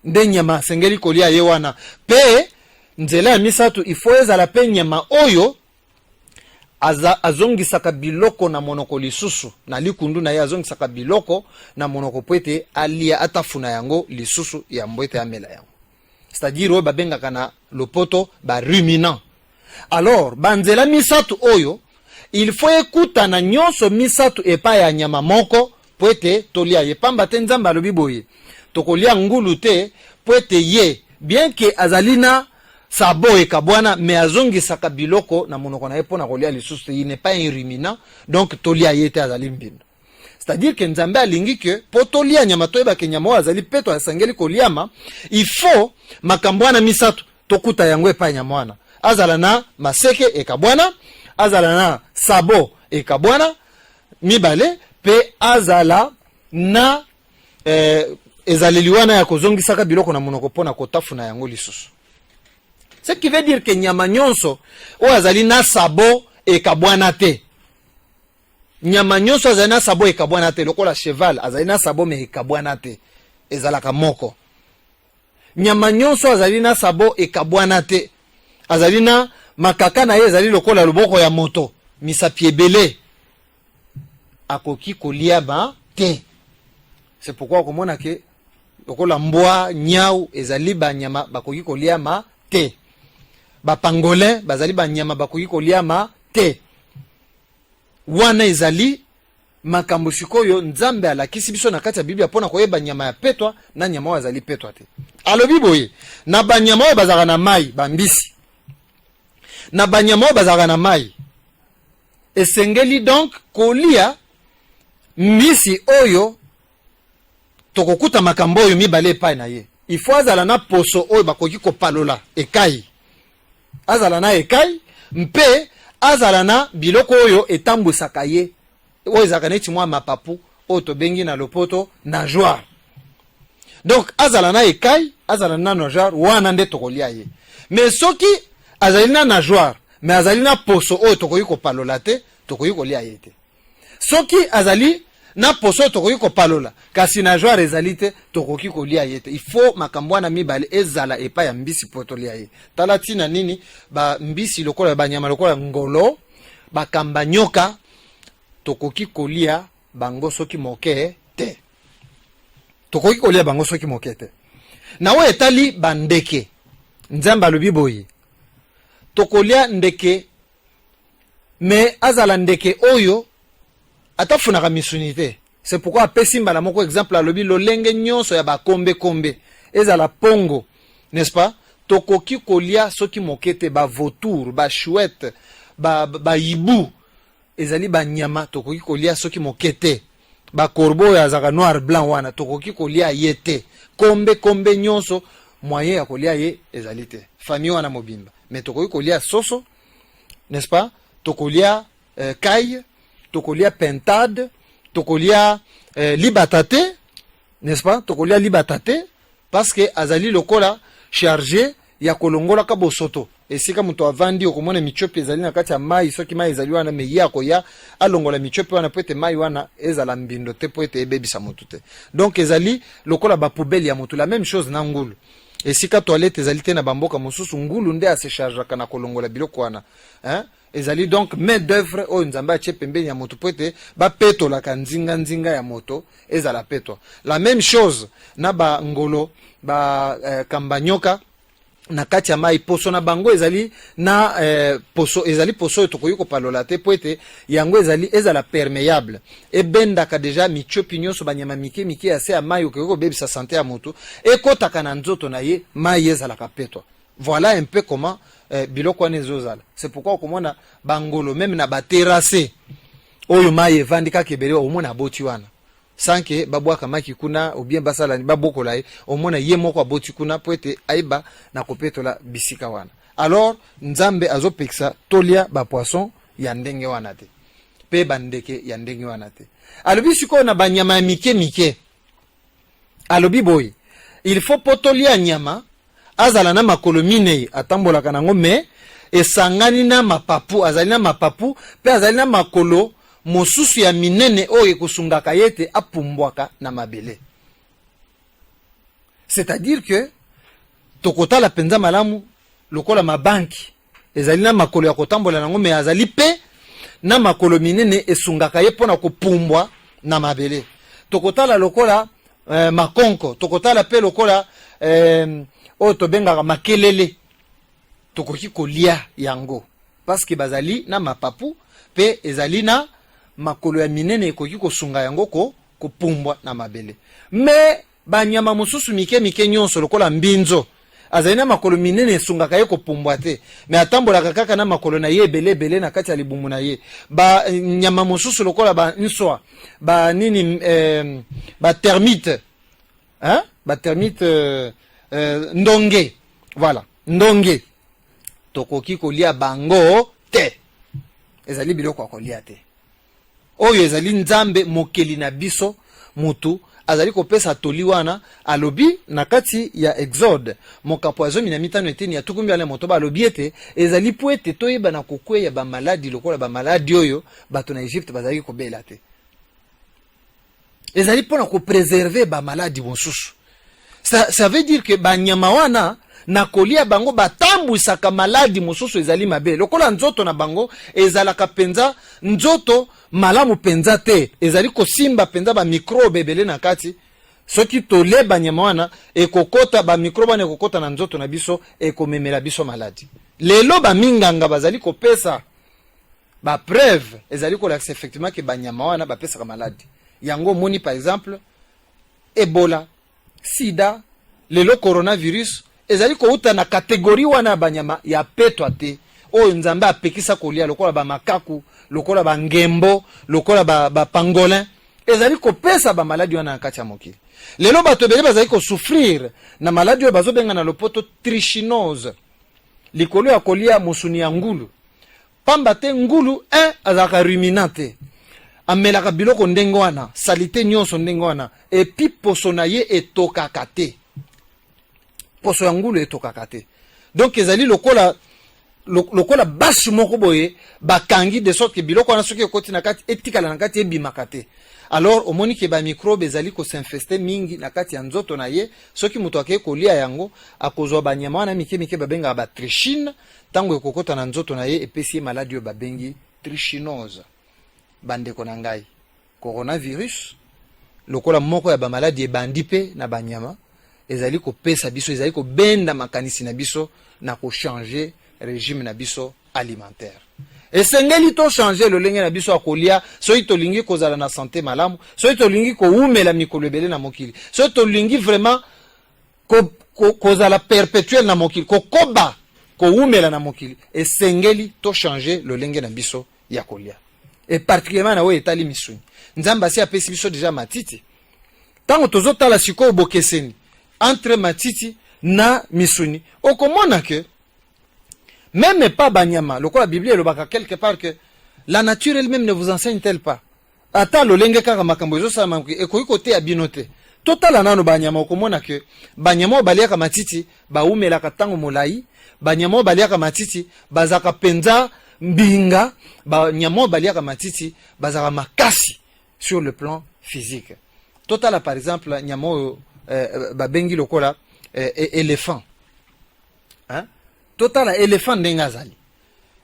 nde nyama asengeli kolia ye wana. Pe nzela ya misato, ifo ezala pe nyama oyo azongisaka biloko na monoko lisusu, na likundu na ye azongisaka biloko na monoko po ete alia, atafuna yango lisusu yambo ete amela yango, c'est-à-dire oyo babengaka na lopoto ba ruminant. Alors banzela misato oyo il faut ekutana nyonso misato epai ya nyama moko po ete tolia ye. Pamba te Nzambe alobi boye, tokolia ngulu te, po ete ye, bien ke azali na sabo ekabwana, mais azongisaka biloko na monoko na ye mpo na kolia lisusu te. Il n'est pas un ruminant, donc tolia ye te, azali mbindo. C'est-à-dire que Nzambe alingi ke po tolia nyama, toyeba ke nyama oyo azali peto, asengeli koliama, il faut makambo wana misato tokuta yango epai nyama wana: azala na maseke ekabwana, azala na sabo ekabwana mibale, mpe azala na ezaleli wana ya kozongisaka biloko na monoko mpo na kotafuna yango lisusu. Ce qui veut dire ke nyama nyonso oyo azali na sabo ekabwana te, nyama nyonso azali na sabo ekabwana te, lokola cheval azali na sabo me ekabwana te, ezalaka moko. Nyama nyonso azali na sabo ekabwana te, azali na makaka na ye ezali lokola loboko ya moto, misapi ebele, akoki koliama te. C'est pourquoi okomona ke lokola mbwa, nyau ezali banyama bakoki koliama te, bapangolin bazali banyama bakoki koliama te. Wana ezali makambo sikoyo Nzambe alakisi biso na kati ya Biblia mpona koyeba nyama ya petwa na nyama oyo azali petwa te. Alobi boye, na banyama oyo bazalaka na mai, bambisi, na banyama oyo bazalaka na mai, esengeli donc kolia mbisi oyo tokokuta makambo oyo mibale epai na ye. Il faut azala na poso oyo bakoki kopalola ekai, azala na ekai, mpe azala na biloko oyo etambwisaka ye, oyo ezalaka neti mwa mapapu oyo tobengi na lopoto nageoire. Donc azala na ekai, azala na nageoire, wana nde tokolia ye. Mais soki azali na nageoire mais azali na poso oyo tokoki kopalola te, tokoki kolia ye te. Soki azali na poso oyo tokoki kopalola kasi nageoire ezali te, tokoki kolia ye te. Il faut makambo wana mibale ezala epai ya mbisi po tolia ye. Tala ntina nini bambisi lokola banyama lokola ngolo, bakamba nyoka, tokoki kolia bango soki moke te, tokoki kolia bango soki moke te. Na oyo etali bandeke, Nzambe alobi boye, tokolia ndeke, me azala ndeke oyo atafunaka misuni te. C'est pourquoi apesi mbala moko exemple, alobi lolenge nyonso ya bakombekombe, ezala pongo, n'est-ce pas, tokoki kolia soki moke te. Bavautour, bachouette, bahiboux ba ezali banyama tokoki kolia soki moke te. Bacorbeau oyo azalaka noir blanc wana, tokoki kolia ye te. Kombe kombe nyonso, moyen ya kolia ye ezali te, famille wana mobimba. Mais tokoki kolia soso, n'est-ce pas, tokolia caille, tokolia pintade, tokolia libata te, n'est-ce pas, tokolia libata te parce que azali lokola chargé ya kolongolaka bosoto. Esika moto avandi, okomona mitiopi ezali na kati ya mai. Soki mai ezali wana, me ye akoya alongola mitiopi wana po ete mai wana ezala mbindo te, po ete ebebisa motu te. Donc ezali lokola bapoubelle ya motu. La même chose na ngulu. Esika toilette ezali te na bamboka mosusu, ngulu nde asechargeaka na kolongola biloko wana, hein? Ezali donc main d'œuvre oyo Nzambe atie pembeni ya moto po ete bapetolaka nzinga-nzinga ya moto ezala petwa. La même chose na bangolo, bakamba nyoka. Na kati ya mai, poso na bango ezali na poso, ezali poso oyo tokoki kopalola te, mpo ete yango ezali ezala perméable, ebendaka déjà mitiopi nyonso, banyama mike mike ya se ya mai okoki kobebisa santé ya motu, ekɔtaka na nzoto na ye. Mai ezalaka petwa. Voilà un peu comment biloko wana ezozala. C'est pourquoi okomona bangolo même na baterrasse oyo mai evandi kaka ebele, omona aboti wana sans que babwaka maki kuna ou bien basala babokola ye. Omona ye moko aboti kuna po ete ayeba na kopetola bisika wana. Alors Nzambe azopekisa tolia bapoisson ya ndenge wana te, mpe bandeke ya ndenge wana te. Alobi sikoyo na banyama ya mike mike, alobi boye: il faut mpo tolia nyama azala na makolo minei atambolaka nango, mais esangani na mapapu, azali na mapapu mpe azali na makolo mosusu ya minene oyo ekosungaka ye ete apumbwaka na mabele. C'est-à-dire que tokotala mpenza malamu, lokola mabanki ezali na makolo ya kotambola nango, mais azali mpe na makolo minene esungaka ye mpona kopumbwa na mabele. Tokotala lokola makonko, tokotala mpe lokola oyo tobengaka makelele, tokoki kolia yango parce que bazali na mapapu mpe ezali na makolo ya minene ekoki kosunga yango kopumbwa na mabele. Mais banyama mosusu mike mike nyonso, lokola mbinzo, azali na makolo minene esungaka ye kopumbwa te, mais atambolaka kaka na makolo na ye ebele ebele na kati ya libumu na ye. Banyama mosusu lokola banswa, banini, batermite, hein? Batermite, ndonge, voilà, ndonge, tokoki kolia bango te. Ezali biloko ya kolia te. Oyo ezali Nzambe mokeli na biso mutu azali kopesa toli wana. Alobi na kati ya Exode, mokapo ya 15, eteni ya 28, alobi ete ezali mpo ete toyeba na kokweya bamaladi lokola bamaladi oyo bato na Egypte bazalaki kobela te. Ezali mpona kopréserver bamaladi mosusu. Ça veut dire que banyama wana, na kolia bango, batambwisaka maladi mosusu ezali mabe. Lokola nzoto na bango ezalaka mpenza nzoto malamu mpenza te, ezali kosimba mpenza bamicrobe ebele na kati. Soki tolie banyama wana, ekokota bamicrobe wana, ekokota na nzoto na biso, ekomemela biso maladi. Lelo baminganga bazali kopesa bapreuve, ezali kolakisa effectivement que banyama wana bapesaka maladi. Yango omoni, par exemple, Ebola, sida, lelo coronavirus, ezali kouta na catégorie wana ya banyama ya petwa te oyo Nzambe apekisa kolia, lokola bamakaku, lokola bangembo, lokola bapangolin, ba ezali kopesa bamaladi wana na kati ya mokili. Lelo bato ebele bazali kosouffrir na maladi oyo bazobenga na lopoto trichinose, likolo ya kolia mosuni ya ngulu. Pamba te ngulu 1 azalaka ruminant te, amelaka biloko ndenge wana, saleté nyonso ndenge wana, et puis poso na ye etokaka te. Poso ya ngulu etokaka te, donc ezali lokola bâche moko boye bakangi, de sorte que biloko wana soki ekoti na kati, etikala na kati, ebimaka te. Alors omoni que bamicrobe ezali kos'infester mingi na kati ya nzoto na ye. Soki moto akei kolia yango, akozwa banyama wana mike mike babengaka batrichine. Ntango ekokota na nzoto na ye, epesi ye maladi oyo babengi trichinose. Bandeko na ngai, coronavirus lokola moko ya bamaladi ebandi mpe na banyama, ezali kopesa biso, ezali kobenda makanisi na biso na kochanger régime na biso alimentaire. Esengeli tochanger lolenge na biso ya kolia soki tolingi kozala na santé malamu, soki tolingi kowumela mikolo ebele na mokili, soki tolingi vraiment kozala perpétuel na mokili, kokoba kowumela na mokili. Esengeli tochanger lolenge na biso ya kolia, et particulièrement na oyo etali misuni. Nzambe asi apesi biso déjà matiti. Ntango tozotala sikoyo bokeseni entre matiti na misuni, okomona que même pas banyama, lokola Biblia elobaka quelque part que la nature elle-même ne vous enseigne-t-elle pas? Ata lolenge kaka makambo ezosalama ekoki koteya bino te? Totala nano banyama, okomona que banyama oyo baliaka matiti bawumelaka ntango molai, banyama oyo baliaka matiti bazalaka mpenza mbinga, banyama oyo baliaka matiti bazalaka makasi sur le plan physique. Totala par exemple nyama oyo babengi lokola éléphant, hein? Totala éléphant ndenge azali.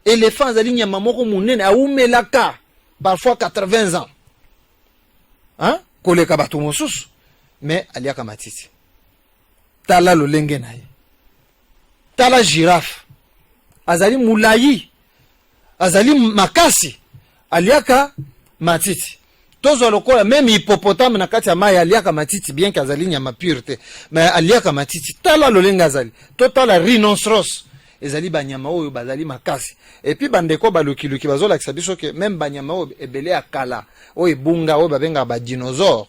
Éléphant azali nyama moko monene, awumelaka parfois 80 ans, hein? Koleka bato mosusu, mais aliaka matiti. Tala lolenge na ye. Tala girafe, azali molai, azali makasi, aliaka matiti. Tozwa lokola même hippopotame na kati ya mai, aliaka matiti, bien que azali nyama pure te, mais aliaka matiti. Tala lolenge azali. Totala rhinocéros, ezali banyama oyo bazali makasi. Et puis bandeko balukiluki bazolakisa biso ke même banyama oyo ebele ya kala, oyo ebunga, oyo babengaka badinosaure,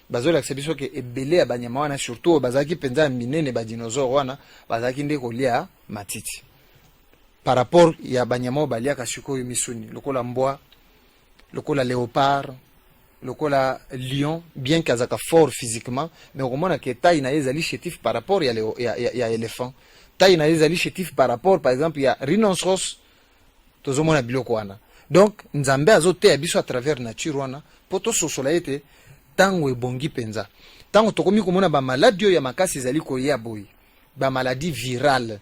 bazolakisa biso ke ebele ya banyama wana, surtout oyo bazalaki mpenza ya minene, badinosaure wana bazalaki nde kolia matiti par rapport ya banyama oyo baliaka sikoyo misuni, lokola mbwa, lokola léopard, lokola lion. Bien que azalaka fort physiquement, mais okomona ke taille na ye ezali chétif par rapport ya éléphant, taille na ye ezali chétif par rapport, par exemple, ya rhinocéros. Tozomona biloko wana. Donc Nzambe azoteya biso à travers nature wana mpo tososola ete ntango ebongi mpenza, ntango tokomi komona bamaladi oyo ya makasi ezali koya boye, bamaladi virale,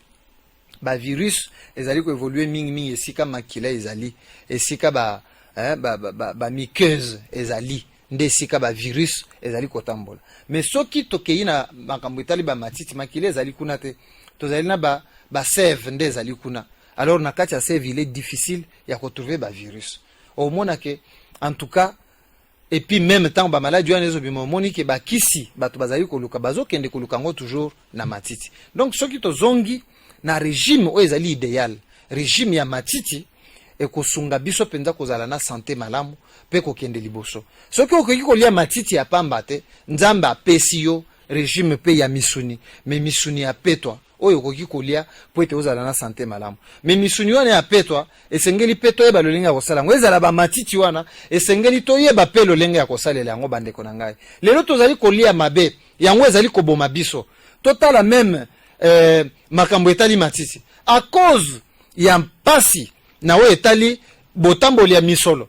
bavirus ezali koévoluer mingimingi esika makila ezali, esika ba, eh, ba muqueuse ezali, nde esika bavirus ezali kotambola. Mais soki tokei na makambo etali bamatiti, makila ezali kuna te, tozali na basève ba nde ezali kuna. Alors na kati ya sève, il est difficile ya kotrouver bavirus. Omona ke en tout cas, et puis même ntango bamaladi wana ezobima, omoni ke bakisi bato bazali koluka, bazokende koluka yango toujours na matiti. Donc soki tozongi na régime oyo ezali idéal, régime ya matiti, ekosunga biso mpenza kozala na santé malamu mpe kokende liboso. Soki okoki kolia matiti ya pamba te, Nzambe apesi yo régime mpe ya misuni, mais misuni ya petwa oyo okoki kolia mpo ete ozala na santé malamu. Mais misuni wana ya petwa, esengeli mpe toyeba lolenge ya kosala yango. Ezala bamatiti wana, esengeli toyeba mpe lolenge ya kosalela yango. Bandeko na ngai, lelo tozali kolia mabe, yango ezali koboma biso. Totala même makambo etali matiti, à cause ya mpasi na oyo etali botamboli ya misolo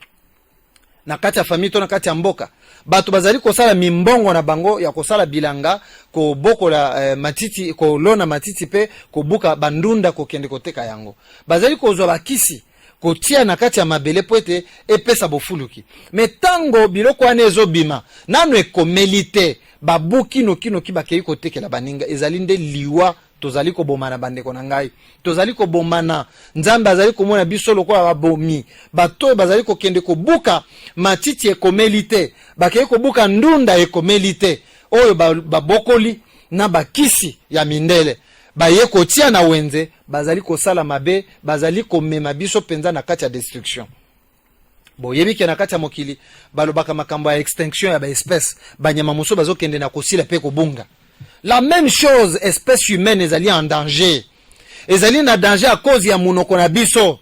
na kati ya famille to na kati ya mboka, bato bazali kosala mimbongo na bango ya kosala bilanga, kobokola matiti, kolona matiti mpe kobuka bandunda, kokende koteka yango. Bazali kozwa bakisi kotia na kati ya mabele mpo ete epesa bofuluki. Mais ntango biloko wana ezobima, nano ekomeli te, babuki nokinoki, bakei kotekela baninga. Ezali nde liwa. Tozali kobomana, bandeko na ngai, tozali kobomana. Nzambe azali komona biso lokola babomi. Bato oyo bazali kokende kobuka matiti ekomeli te, bakei kobuka ndunda ekomeli te, oyo babokoli na bakisi ya mindele, baye kotia na wenze, bazali kosala mabe, bazali komema biso mpenza na kati ya destruction. Boyebi ke na kati ya mokili balobaka makambo ya extinction ya baespèce, banyama mosusu bazokende na kosila mpe kobunga. La même chose, espèce humaine ezali en danger, ezali na danger à cause ya monoko na biso.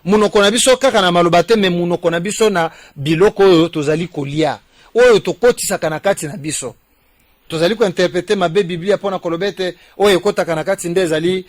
Monoko na biso kaka na maloba te, mais monoko na biso na biloko oyo tozali kolia, oyo tokotisaka na kati na biso. Tozali kointerpréter mabe Biblia mpona koloba ete oyo ekɔtaka na kati nde ezali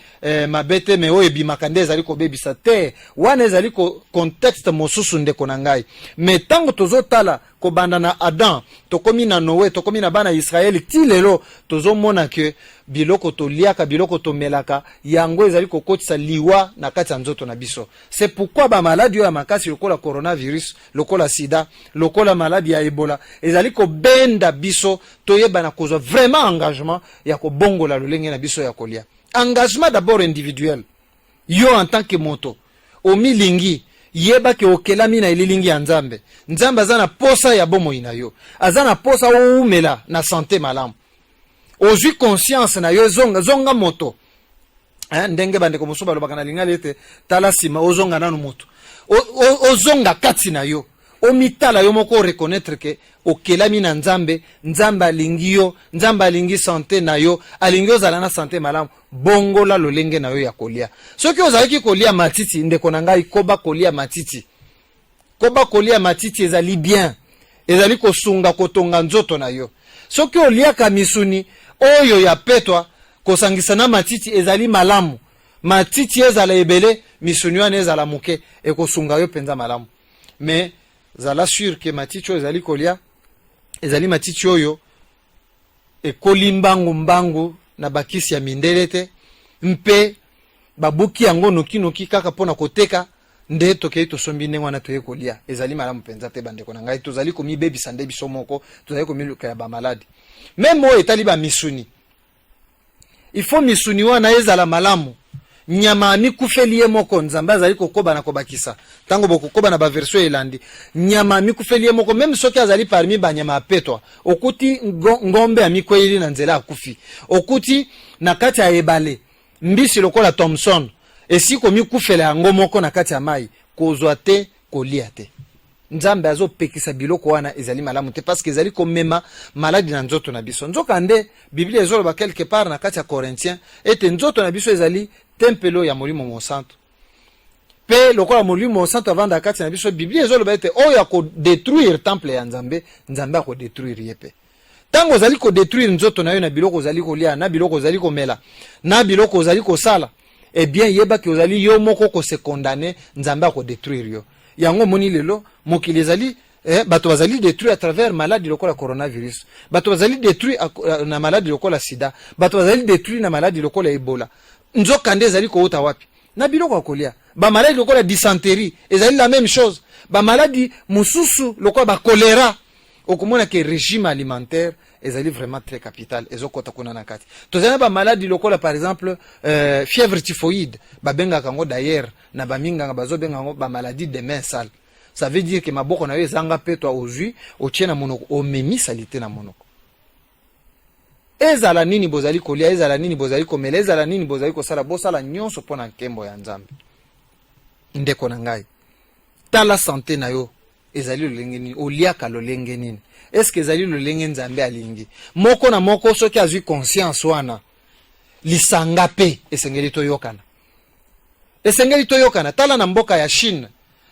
mabe te, mais oyo ebimaka nde ezali kobebisa te. Wana ezali contexte mosusu, ndeko na ngai. Mais ntango tozotala kobanda na Adam, tokomi na Noe, tokomi na bana ya Israele ti lelo, tozomona ke biloko toliaka, biloko tomelaka, yango ezali kokotisa liwa na kati ya nzoto na biso. C'est pourquoi bamaladi oyo ya makasi lokola coronavirus, lokola sida, lokola maladi ya Ebola ezali kobenda biso toyeba na kozwa vraiment engagement ya kobongola lolenge na biso ya kolia. Engagement d'abord individuel, yo en tant que moto omilingi, yeba ke okelami na elilingi ya Nzambe. Nzambe aza na posa ya bomoi na yo, aza na posa oumela na santé malamu. Ozwi conscience na yo, zonga, zonga moto, hein, ndenge bandeko mosusu balobaka na lingala ete tala nsima, ozonga nanu moto, ozonga kati na yo, omitala yo moko, oreconnaître ke okelami na Nzambe. Nzambe alingi yo, Nzambe alingi santé na yo, alingi ozala na santé malamu. Bongola lolenge na yo ya kolia. Soki ozalaki kolia matiti, ndeko na ngai, koba kolia matiti, koba kolia matiti, ezali bien, ezali kosunga kotonga nzoto na yo. Soki oliaka misuni oyo ya petwa kosangisa na matiti, ezali malamu. Matiti ezala ebele, misuni wana ezala moke, ekosunga yo mpenza malamu. Mais zala sûr ke matiti oyo ezali kolia ezali matiti oyo ekoli mbangu mbangu na bakisi ya mindele te, mpe babuki yango nokinoki kaka mpona koteka, nde tokei tosombi ndenge wana, toye kolia. Ezali malamu mpenza te, bandeko na ngai. Tozali komibebisa nde biso moko, tozali komiluka ya bamaladi. Même oyo etali bamisuni, il faut misuni wana ezala malamu. Nyama amikufeli ye moko, Nzambe azali kokoba na kobakisa. Ntango bokokoba na baversion elandi, nyama amikufeli ye moko, meme soki azali parmi banyama ya petwa, okuti ngombe amikweyeli na nzela akufi, okuti na kati ya ebale mbisi lokola Thomson esi komikufela yango moko na kati ya mai, kozwa te, kolia te. Nzambe azopekisa biloko wana, ezali malamu te parce que ezali komema maladi na nzoto na biso. Nzoka nde Biblia ezoloba quelque part na kati ya Corinthien ete nzoto na biso ezali tempelo ya Molimo Mosantu, mpe lokola Molimo Mosantu avandaka kati na biso, Biblia ezoloba ete oyo akodétruire temple ya Nzambe, Nzambe akodétruire ye. Mpe ntango ozali kodétruire nzoto na yo na biloko ozali kolia, na biloko ozali komela, na biloko ozali kosala, eh bien yebaki ozali yo moko kose condamner, Nzambe akodétruire yo. Yango omoni lelo mokili ezali bato bazali détruit à travers maladie lokola coronavirus, bato bazali détruit na maladie lokola sida, bato bazali détruit na maladie lokola Ebola. Nzoka nde ezali kouta wapi? Na biloko ya kolia. Bamaladi lokola dysenterie ezali la même chose, bamaladi mosusu lokola bacholéra. Okomona ke régime alimentaire ezali vraiment très capital, ezokɔta kuna na kati. Tozali na bamaladi lokola par exemple fièvre typhoïde, babengaka yango d'ailleurs na baminganga, bazobenga yango bamaladie de main sale. Ça veut dire ke maboko na yo ezanga petwa, ozwi otie na monoko, omemi saleté na monoko. Ezala nini bozali kolia, ezala nini bozali komela, ezala nini bozali kosala, bosala nyonso mpo na nkembo ya Nzambe. Ndeko na ngai, tala santé na yo ezali lolenge nini, oliaka lolenge nini, eske ezali lolenge Nzambe alingi? Moko na moko soki azwi conscience wana, lisanga mpe esengeli toyokana, esengeli toyokana. Tala na mboka ya Chine,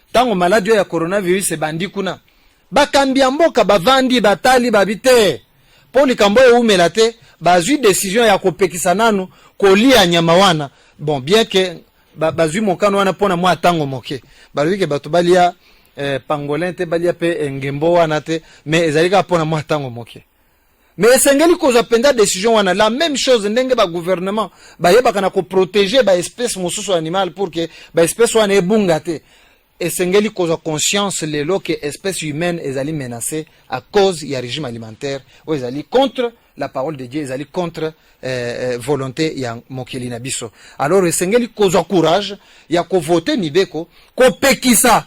ntango maladi oyo ya coronavirus ebandi kuna, bakambi ya mboka bavandi, batali, babi te mpo likambo oyo ewumela te, bazwi décision ya kopekisa nanu kolia nyama wana. Bon, bien que bazwi mokano wana mpona mwa ntango moke, balobi ke bato balia pangolin te, balia mpe ngembo wana te, mais ezali kaka mpona mwa ntango moke. Mais esengeli kozwa mpenza décision wana. La même chose ndenge bagouvernement bayebaka na koprotéger baespèce mosusu animal pour que baespèce wana ebunga te, esengeli kozwa conscience lelo ke espèce humaine ezali menacée à cause ya régime alimentaire oyo ezali contre la parole de Dieu, ezali contre volonté ya mokili na biso. Alors esengeli kozwa courage ya kovote mibeko kopekisa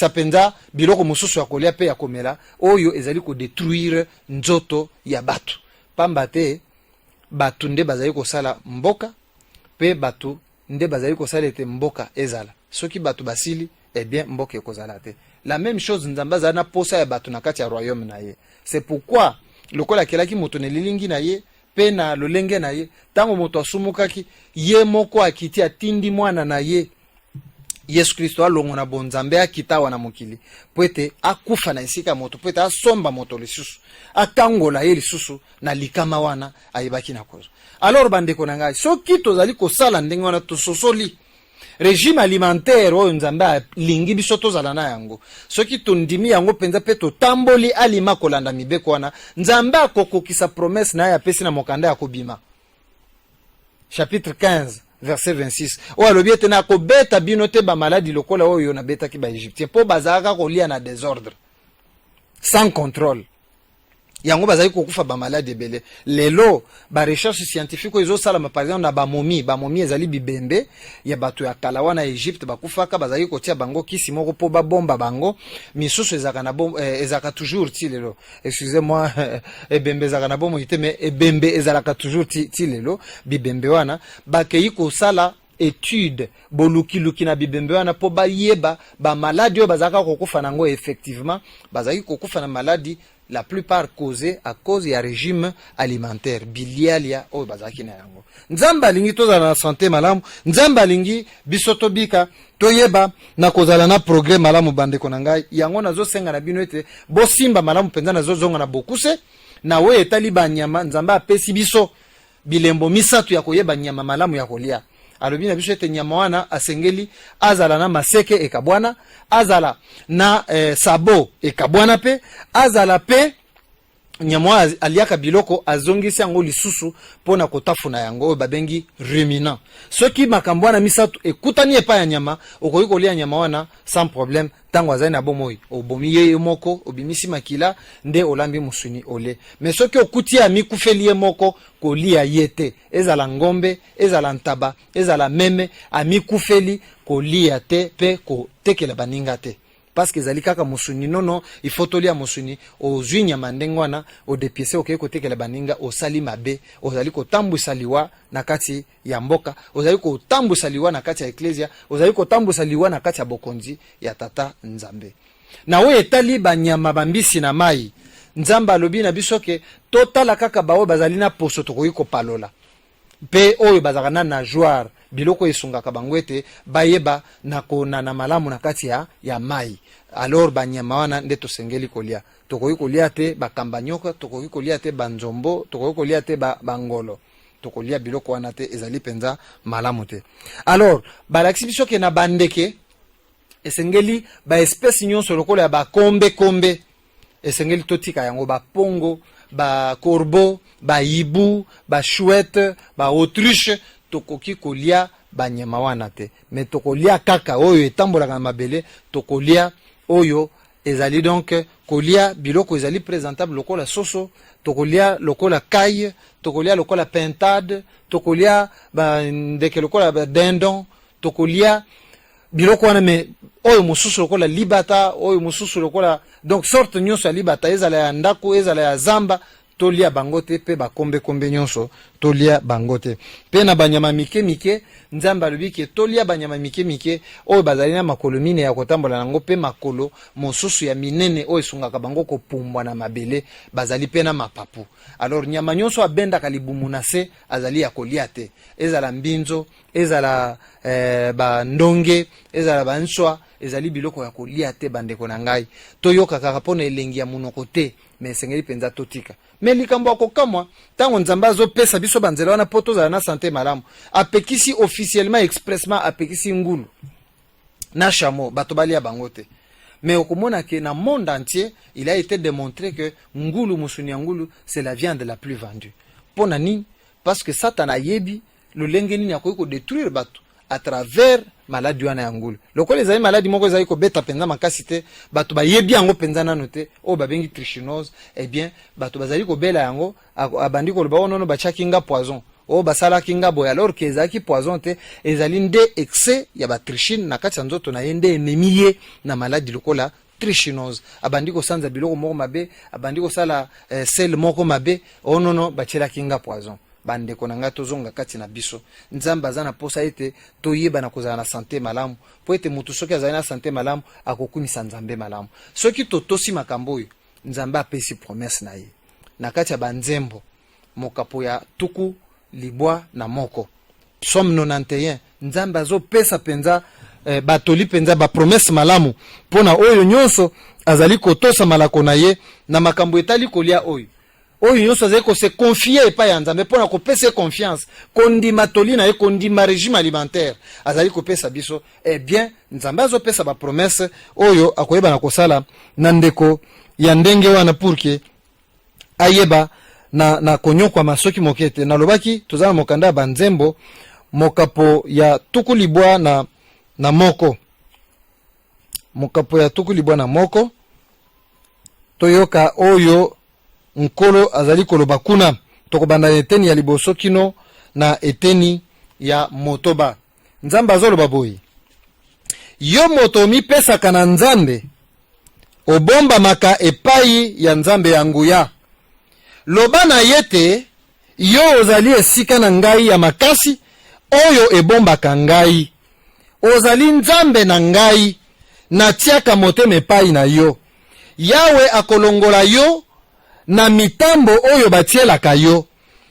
mpenza biloko mosusu ya kolia mpe ya komela oyo ezali kodétruire nzoto ya bato, pamba te bato nde bazali kosala mboka mpe bato nde bazali kosala ete mboka ezala. Soki bato basili, eh bien mboka ekozala te. La même chose, Nzambe azali na posa ya bato na kati ya royaume na ye. C'est pourquoi lokola akelaki moto na elilingi na ye mpe na lolenge na ye, ntango moto asumukaki, ye moko akiti, atindi mwana na ye Yesu Kristo alongo na bonzambe, akita awa na mokili mpo ete akufa na esika ya moto, mpo ete asomba moto lisusu, akangola ye lisusu na likama wana ayebaki na kozwa. Alors bandeko na ngai, soki tozali kosala ndenge wana, tososoli régime alimentaire oyo Nzambe alingi biso tozala na yango, soki tondimi yango mpenza mpe totamboli alima kolanda mibeko wana, Nzambe akokokisa promesse na ye apesi na mokanda ya Kobima chapitre 15 verset 26, oyo alobi ete nakobeta bino te bamaladi lokola oyo nabetaki baégyptien, mpo bazalaka kolia na désordre, sans contrôle, yango bazali kokufa bamaladi ebele. Lelo barecherche scientifique oyo ezosalama par exemple na bamomi, bamomi ezali bibembe ya bato ya kala wana Egypte bakufaka, bazali kotia bango kisi moko mpo babomba bango. Misusu ezalaka na bom, ezalaka toujours ti lelo. Excusez moi, ebembe ezalaka na bomoi te, mais ebembe ezalaka toujours ti lelo. Bibembe wana bakei kosala étude, bolukiluki na bibembe wana mpo bayeba bamaladi oyo bazalaka kokufa nango. Effectivement, bazalaki kokufa na maladi la plupart causée à cause ya régime alimentaire, bilialia oyo bazalaki na yango. Nzambe alingi tozala na santé malamu, Nzambe alingi biso tobika, toyeba na kozala na progrès malamu. Bandeko na ngai, yango nazosenga na bino ete bosimba malamu mpenza. Nazozonga na bokuse na oyo etali banyama. Nzambe apesi biso bilembo misato ya koyeba nyama malamu ya kolia. Alobi na biso ete nyama wana asengeli azala na maseke ekabwana, azala na sabo ekabwana, mpe azala mpe Nyama oyo aliaka biloko, azongisi yango lisusu mpo na kotafuna yango, oyo babengi ruminant. Soki makambo wana misato ekutani epai ya nyama, okoki kolia nyama wana sans problème. Ntango azali na bomoi, obomi ye moko, obimisi makila, nde olambi mosuni, ole. Mais soki okuti ye amikufeli ye moko, kolia ye te. Ezala ngombe, ezala ntaba, ezala meme, amikufeli, kolia te mpe kotekela baninga te, parce que ezali kaka mosuni. Nono, il faut tolia mosuni. Ozwi nyama ndenge wana, odepiese, okei kotekela baninga, osali mabe. Ozali kotambwisa liwa na kati ya mboka, ozali kotambwisa liwa na kati ya eklesia, ozali kotambwisa liwa na kati ya bokonzi ya Tata Nzambe. Na oyo etali banyama, bambisi na mai, Nzambe alobi na biso ke totala kaka baoyo bazali na poso tokoki kopalola, mpe oyo bazalaka na nageoire, biloko esungaka bango ete bayeba na konana malamu na kati ya mai. Alors banyama wana nde tosengeli kolia. Tokoki kolia te bakambanyoka, tokoki kolia te banzombo, tokoki kolia te bangolo. Tokolia biloko wana te, ezali mpenza malamu te. Alors balakisi biso ke na bandeke, esengeli baespèce nyonso lokola ya bakombekombe, esengeli totika yango: bapongo, bacorbeau, bahibou, bachouette, baautruche. Tokoki kolia banyama wana te, mais tokolia kaka oyo etambolaka na mabele. Tokolia oyo ezali donc kolia biloko ezali présentable, lokola soso, tokolia lokola caille, tokolia lokola pintade, tokolia bandeke lokola badindon, tokolia biloko wana. Mais oyo mosusu lokola libata, oyo mosusu lokola, donc sorte nyonso ya libata, ezala ya ndako, ezala ya zamba, tolia bango te. Mpe bakombekombe nyonso, tolia bango te. Mpe na banyama mike mike, Nzambe alobi ke tolia banyama mike mike oyo bazali na makolo mine ya kotambola yango, mpe makolo mosusu ya minene oyo esungaka bango kopumbwa na mabele, bazali mpe na mapapu. Alors nyama nyonso abendaka libumu na se azali ya kolia te, ezala mbinzo, ezala bandonge, ezala banswa, ezali biloko ya kolia te. Bandeko na ngai, toyoka kaka mpo na elengi ya monoko te, mais esengeli mpenza totika. Mais likambo ya kokamwa, ntango Nzambe azopesa biso banzela wana mpo tozala na santé malamu, apekisi officiellement, expressement, apekisi ngulu na chameau, bato balia bango te. Mais okomona ke na monde entier, il a été démontré que ngulu, mosuni ya ngulu, c'est la viande la plus vendue. Mpo na nini? Parce que Satana ayebi lolenge nini akoki kodétruire bato à travers maladi wana ya ngulu. Lokola ezali maladi moko ezali kobeta mpenza makasi te, bato bayebi yango mpenza nano te, oyo babengi trichinose, eh bien bato bazali kobela yango, abandi koloba: "Oyo nono, batiaki nga poison, oyo basalaki nga boye", alors ke ezalaki poison te, ezali nde excès ya batrichine na kati ya nzoto na ye nde ememi ye na maladi lokola trichinose. Abandi kosanza biloko moko mabe, abandi kosala selles moko mabe: "Oyo nono, batielaki nga poison." Bandeko na ngai, tozonga kati na biso. Nzambe aza na posa ete toyeba na kozala na santé malamu, mpo ete motu soki azali na santé malamu, akokumisa Nzambe malamu. Soki totosi makambo oyo Nzambe apesi promesse na ye na kati ya Banzembo, mokapo ya 91, psaume 91, Nzambe azopesa mpenza batoli mpenza, bapromesse malamu mpo na oyo nyonso azali kotosa malako na ye na makambo etali kolia, oyo nyonso azali kose confier epai ya Nzambe mpo na kopesa ye confiance, kondima toli na ye, kondima régime alimentaire azali kopesa biso. Eh bien, Nzambe azopesa bapromesse oyo akoyeba na kosala na ndeko ya ndenge wana pour que ayeba na konyokwama soki moke te. Nalobaki toza na mokanda ya Banzembo, mokapo ya 91, mokapo ya 91. Toyoka oyo Nkolo azali koloba kuna. Tokobanda na eteni ya liboso kino na eteni ya motoba. Nzambe azoloba boye: "Yo moto omipesaka na Nzambe, obombamaka epai ya Nzambe ya nguya. Loba na ye te: 'Yo ozali esika na ngai ya makasi oyo ebombaka ngai, ozali Nzambe na ngai, natiaka motema epai na yo.' Yawe akolongola yo na mitambo oyo batielaka yo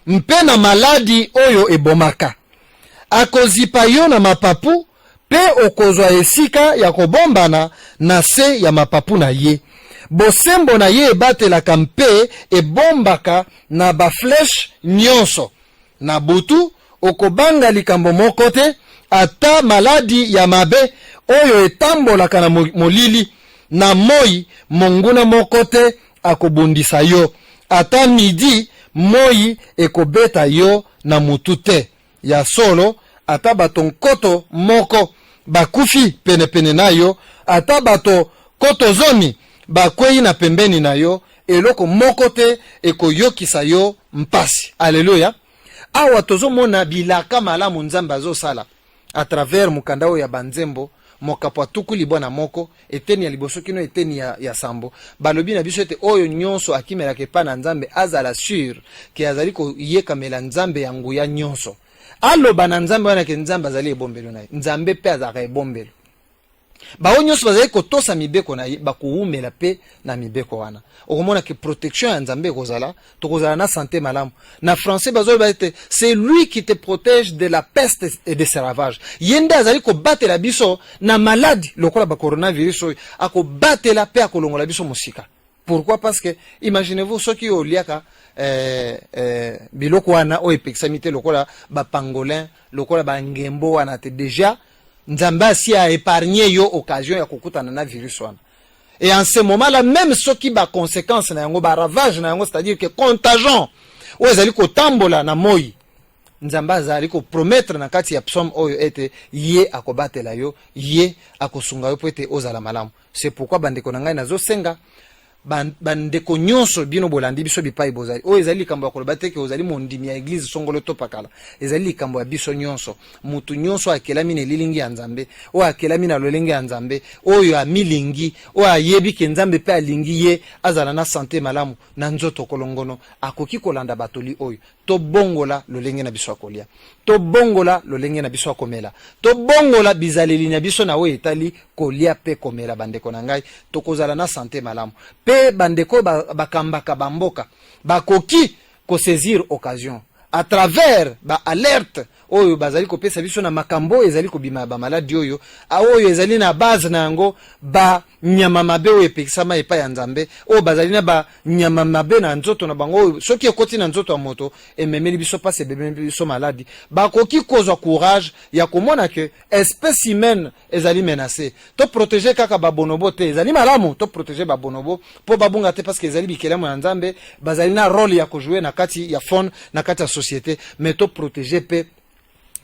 mpe na maladi oyo ebomaka. Akozipa yo na mapapu mpe okozwa esika ya kobombana na se ya mapapu na ye. Bosembo na ye ebatelaka mpe ebombaka na baflèche nyonso. Na butu okobanga likambo moko te, ata maladi ya mabe oyo etambolaka na molili. Na moi, monguna moko te akobundisa yo. Ata midi, moi ekobeta yo na mutu te. Ya solo, ata bato 1000 bakufi penepene na yo, ata bato 10,000 bakwei na pembeni na yo, eloko moko te ekoyokisa yo mpasi. Aleluya! Awa tozomona bilaka malamu Nzambe azosala à travers mokanda oyo ya Banzembo, mokapo ya 91, eteni ya liboso kino eteni ya sambo. Balobi na biso ete oyo nyonso akimelaka epai na Nzambe azala sur ke azali koyekamela Nzambe ya nguya nyonso. Aloba na Nzambe wana ke Nzambe azali ebombelo na ye. Nzambe mpe azalaka ebombelo. Baoyo nyonso bazali kotosa mibeko na ye bakowumela mpe na mibeko wana. Okomona ke protection ya Nzambe ekozala, tokozala na santé malamu. Na français bazoloba ete c'est lui qui te protège de la peste et de ses ravages. Ye nde azali kobatela biso na maladi lokola ba coronavirus oyo, akobatela mpe akolongola biso mosika. Pourquoi? Parce que imaginez-vous soki oliaka biloko wana oyo epekisami te, lokola ba pangolin, lokola ba ngembo wana te, déjà Nzambe asi a épargné yo occasion ya kokutana na virus wana. Et en ce moment là, même soki ba conséquence na yango, ba ravage na yango, c'est-à-dire que contagion oyo ezali kotambola na moi, Nzambe azali kopromettre na kati ya psaume oyo ete ye akobatela yo, ye akosunga yo po ete ozala malamu. C'est pourquoi bandeko na ngai, nazosenga bandeko nyonso bino bolandi biso bipai bozali, oyo ezali likambo ya koloba te ke ozali mondimi ya église songolo to pakala. Ezali likambo ya biso nyonso. Mutu nyonso akelami na elilingi ya Nzambe, oyo akelami na lolenge ya Nzambe, oyo amilingi, oyo ayebi ke Nzambe mpe alingi ye azala na santé malamu, na nzoto kolongono, akoki kolanda batoli oyo. Tobongola lolenge na biso ya kolia, tobongola lolenge na biso ya komela, tobongola bizaleli na biso na oyo etali kolia mpe komela. Bandeko na ngai, tokozala na santé malamu. Mpe bandeko bakambaka bamboka bakoki kosaisir occasion à travers baalerte oyo bazali kopesa biso na makambo oyo ezali kobima ya bamaladi oyo ezali na base na yango banyama mabe oyo epekisama epai ya Nzambe, oyo bazali na banyama mabe na nzoto na bango, oyo soki ekoti na nzoto ya moto ememeli biso mpasi, ememeli biso maladi. Bakoki kozwa courage ya komona ke espèce humaine ezali menacée. Toprotéger kaka babonobo te. Ezali malamu toprotéger babonobo mpo babunga te, parce que ezali bikelamo ya Nzambe, bazali na rôle ya kojouer na kati ya faune, na kati ya société, mais toprotéger mpe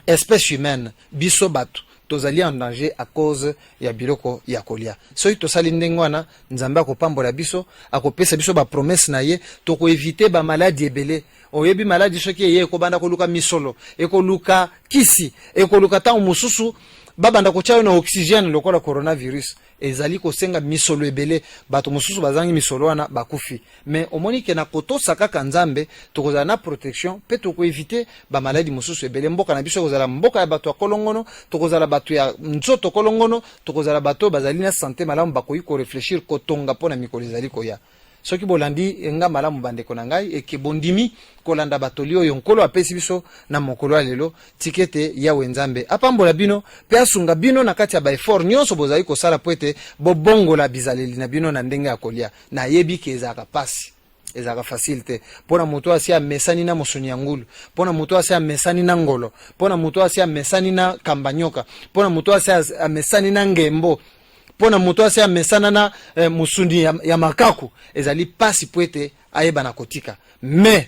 espèce humaine. Biso bato tozali en danger à cause ya biloko ya kolia. Soki tosali ndenge wana, Nzambe akopambola biso, akopesa biso bapromesse na ye, tokoéviter bamaladi ebele. Oyebi, maladi soki eye, ekobanda koluka misolo, ekoluka kisi, ekoluka ntango mosusu babanda kotia yo na oxygène lokola coronavirus. Ezali kosenga misolo ebele. Bato mosusu bazangi misolo wana, bakufi. Mais omoni ke na kotosa kaka Nzambe, tokozala na protection mpe tokoéviter bamaladi mosusu ebele. Mboka na biso ekozala mboka ya bato ya kolongono, tokozala bato ya nzoto kolongono, tokozala bato oyo bazali na santé malamu, bakoki koréfléchir, kotonga mpo na mikolo ezali koya. Soki bolandi nga malamu, bandeko na ngai, eke bondimi kolanda batoli oyo Nkolo apesi biso na mokolo ya lelo, tika ete Yawe Nzambe apambola bino mpe asunga bino na kati ya baeffort nyonso bozali kosala mpo ete bobongola bizaleli na bino na ndenge ya kolia. Nayebi ke ezalaka pasi, ezalaka facile te mpo na moto asi amesani na mosuni ya ngulu, mpo na moto asi amesani na ngolo, mpo na moto asi amesani na kambanyoka, mpo na moto asi amesani na ngembo, mpo na moto asi amesana na mosuni ya makaku. Ezali pasi mpo ete ayeba na kotika. Mais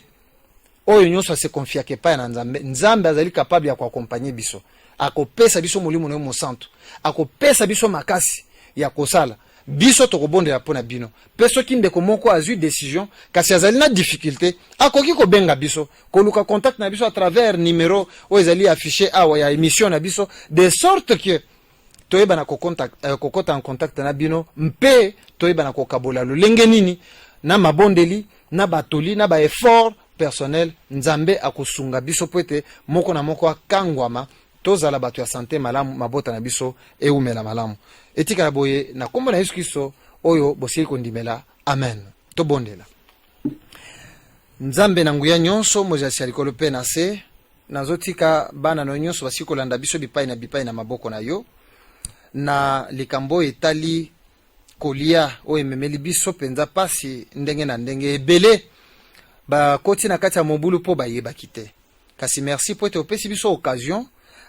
oyo nyonso ase confiaka epai na Nzambe, Nzambe azali capable ya koaccompagner biso. Akopesa biso Molimo na yo Mosantu, akopesa biso makasi ya kosala. Biso tokobondela mpo na bino. Mpe soki ndeko moko azwi décision kasi azali na difficulté, akoki kobenga biso, koluka contact na biso à travers numéro oyo ezali affiché awa ya émission na biso, de sorte que toyebana kokota en contact na bino mpe toyebana kokabola lolenge nini na mabondeli, na batoli, na baeffort personnel. Nzambe akosunga biso mpo ete moko na moko akangwama, tozala bato ya santé malamu, mabota na biso ewumela malamu. Etikala boye na nkombo na Yesu Kristo oyo bosili kondimela. Amen. Tobondela. Nzambe na nguya nyonso, mozalisi ya likolo mpe na se, nazotika bana na yo nyonso basili kolanda biso bipai na bipai na maboko na yo, na likambo oyo etali kolia oyo ememeli biso mpenza mpasi ndenge na ndenge. Ebele bakoti na kati ya mobulu mpo bayebaki te. Kasi merci mpo ete opesi biso occasion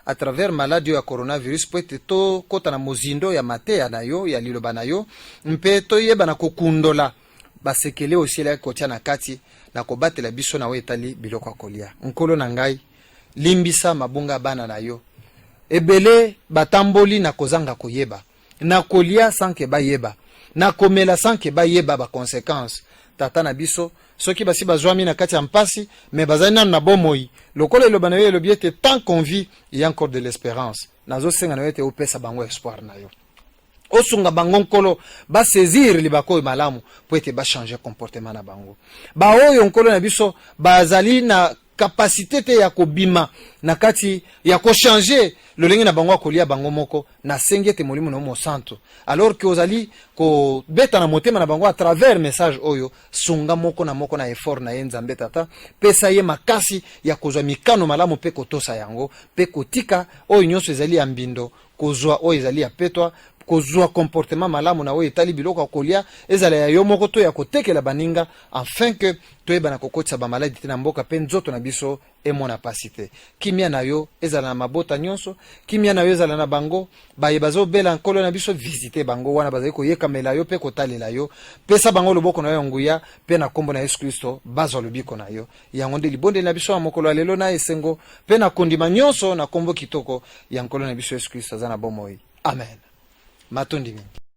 à travers maladi oyo ya coronavirus mpo ete tokɔta na mozindo ya mateya na yo, ya liloba na yo, mpe toyeba na kokundola. basekele osilaki kotia na kati na kobatela biso na oyo etali biloko ya kolia. Nkolo na ngai, limbisa mabunga ya bana na yo. Ebele batamboli na kozanga koyeba, na kolia sans que bayeba, na komela sans que bayeba ba consequences. Tata na biso, soki basi bazwami na kati ya mpasi, mais bazali nanu na bomoi, lokola eloba na yo elobi ete tant qu'on vit, il y a encore de l'espérance. Nazosenga na yo ete opesa bango espoir na yo. Osunga bango, Nkolo, basaisir libako oyo malamu mpo ete bachanger comportement na bango. Baoyo, Nkolo na biso, bazali na capacité te ya kobima na kati ya kochanger lolenge na bango ya kolia bango moko, nasengi ete Molimo na yo Mosantu, alors que ozali kobeta na motema na bango à travers message oyo, sunga moko na moko na effort na ye. Nzambe Tata, pesa ye makasi ya kozwa mikano malamu mpe kotosa yango, mpe kotika oyo nyonso ezali ya mbindo, kozwa oyo ezali ya petwa, kozwa comportement malamu na oyo etali biloko ya kolia, ezala ya yo moko to ya kotekela baninga, afin que toyeba na kokotisa bamaladi te na mboka mpe nzoto na biso emona pasi te. Kimia na yo ezala na mabota nyonso, kimia na yo ezala na bango baye bazobela. Nkolo na biso, visite bango wana bazali koyekamela yo mpe kotalela yo. Pesa bango loboko na yo ya nguya, mpe na nkombo na Yesu Kristo bazwa lobiko na yo. Yango nde libondeli na biso ya mokolo ya lelo, na esengo mpe na kondima nyonso, na nkombo kitoko ya Nkolo na biso Yesu Kristo aza na bomoi. Amen. Matondi mingi.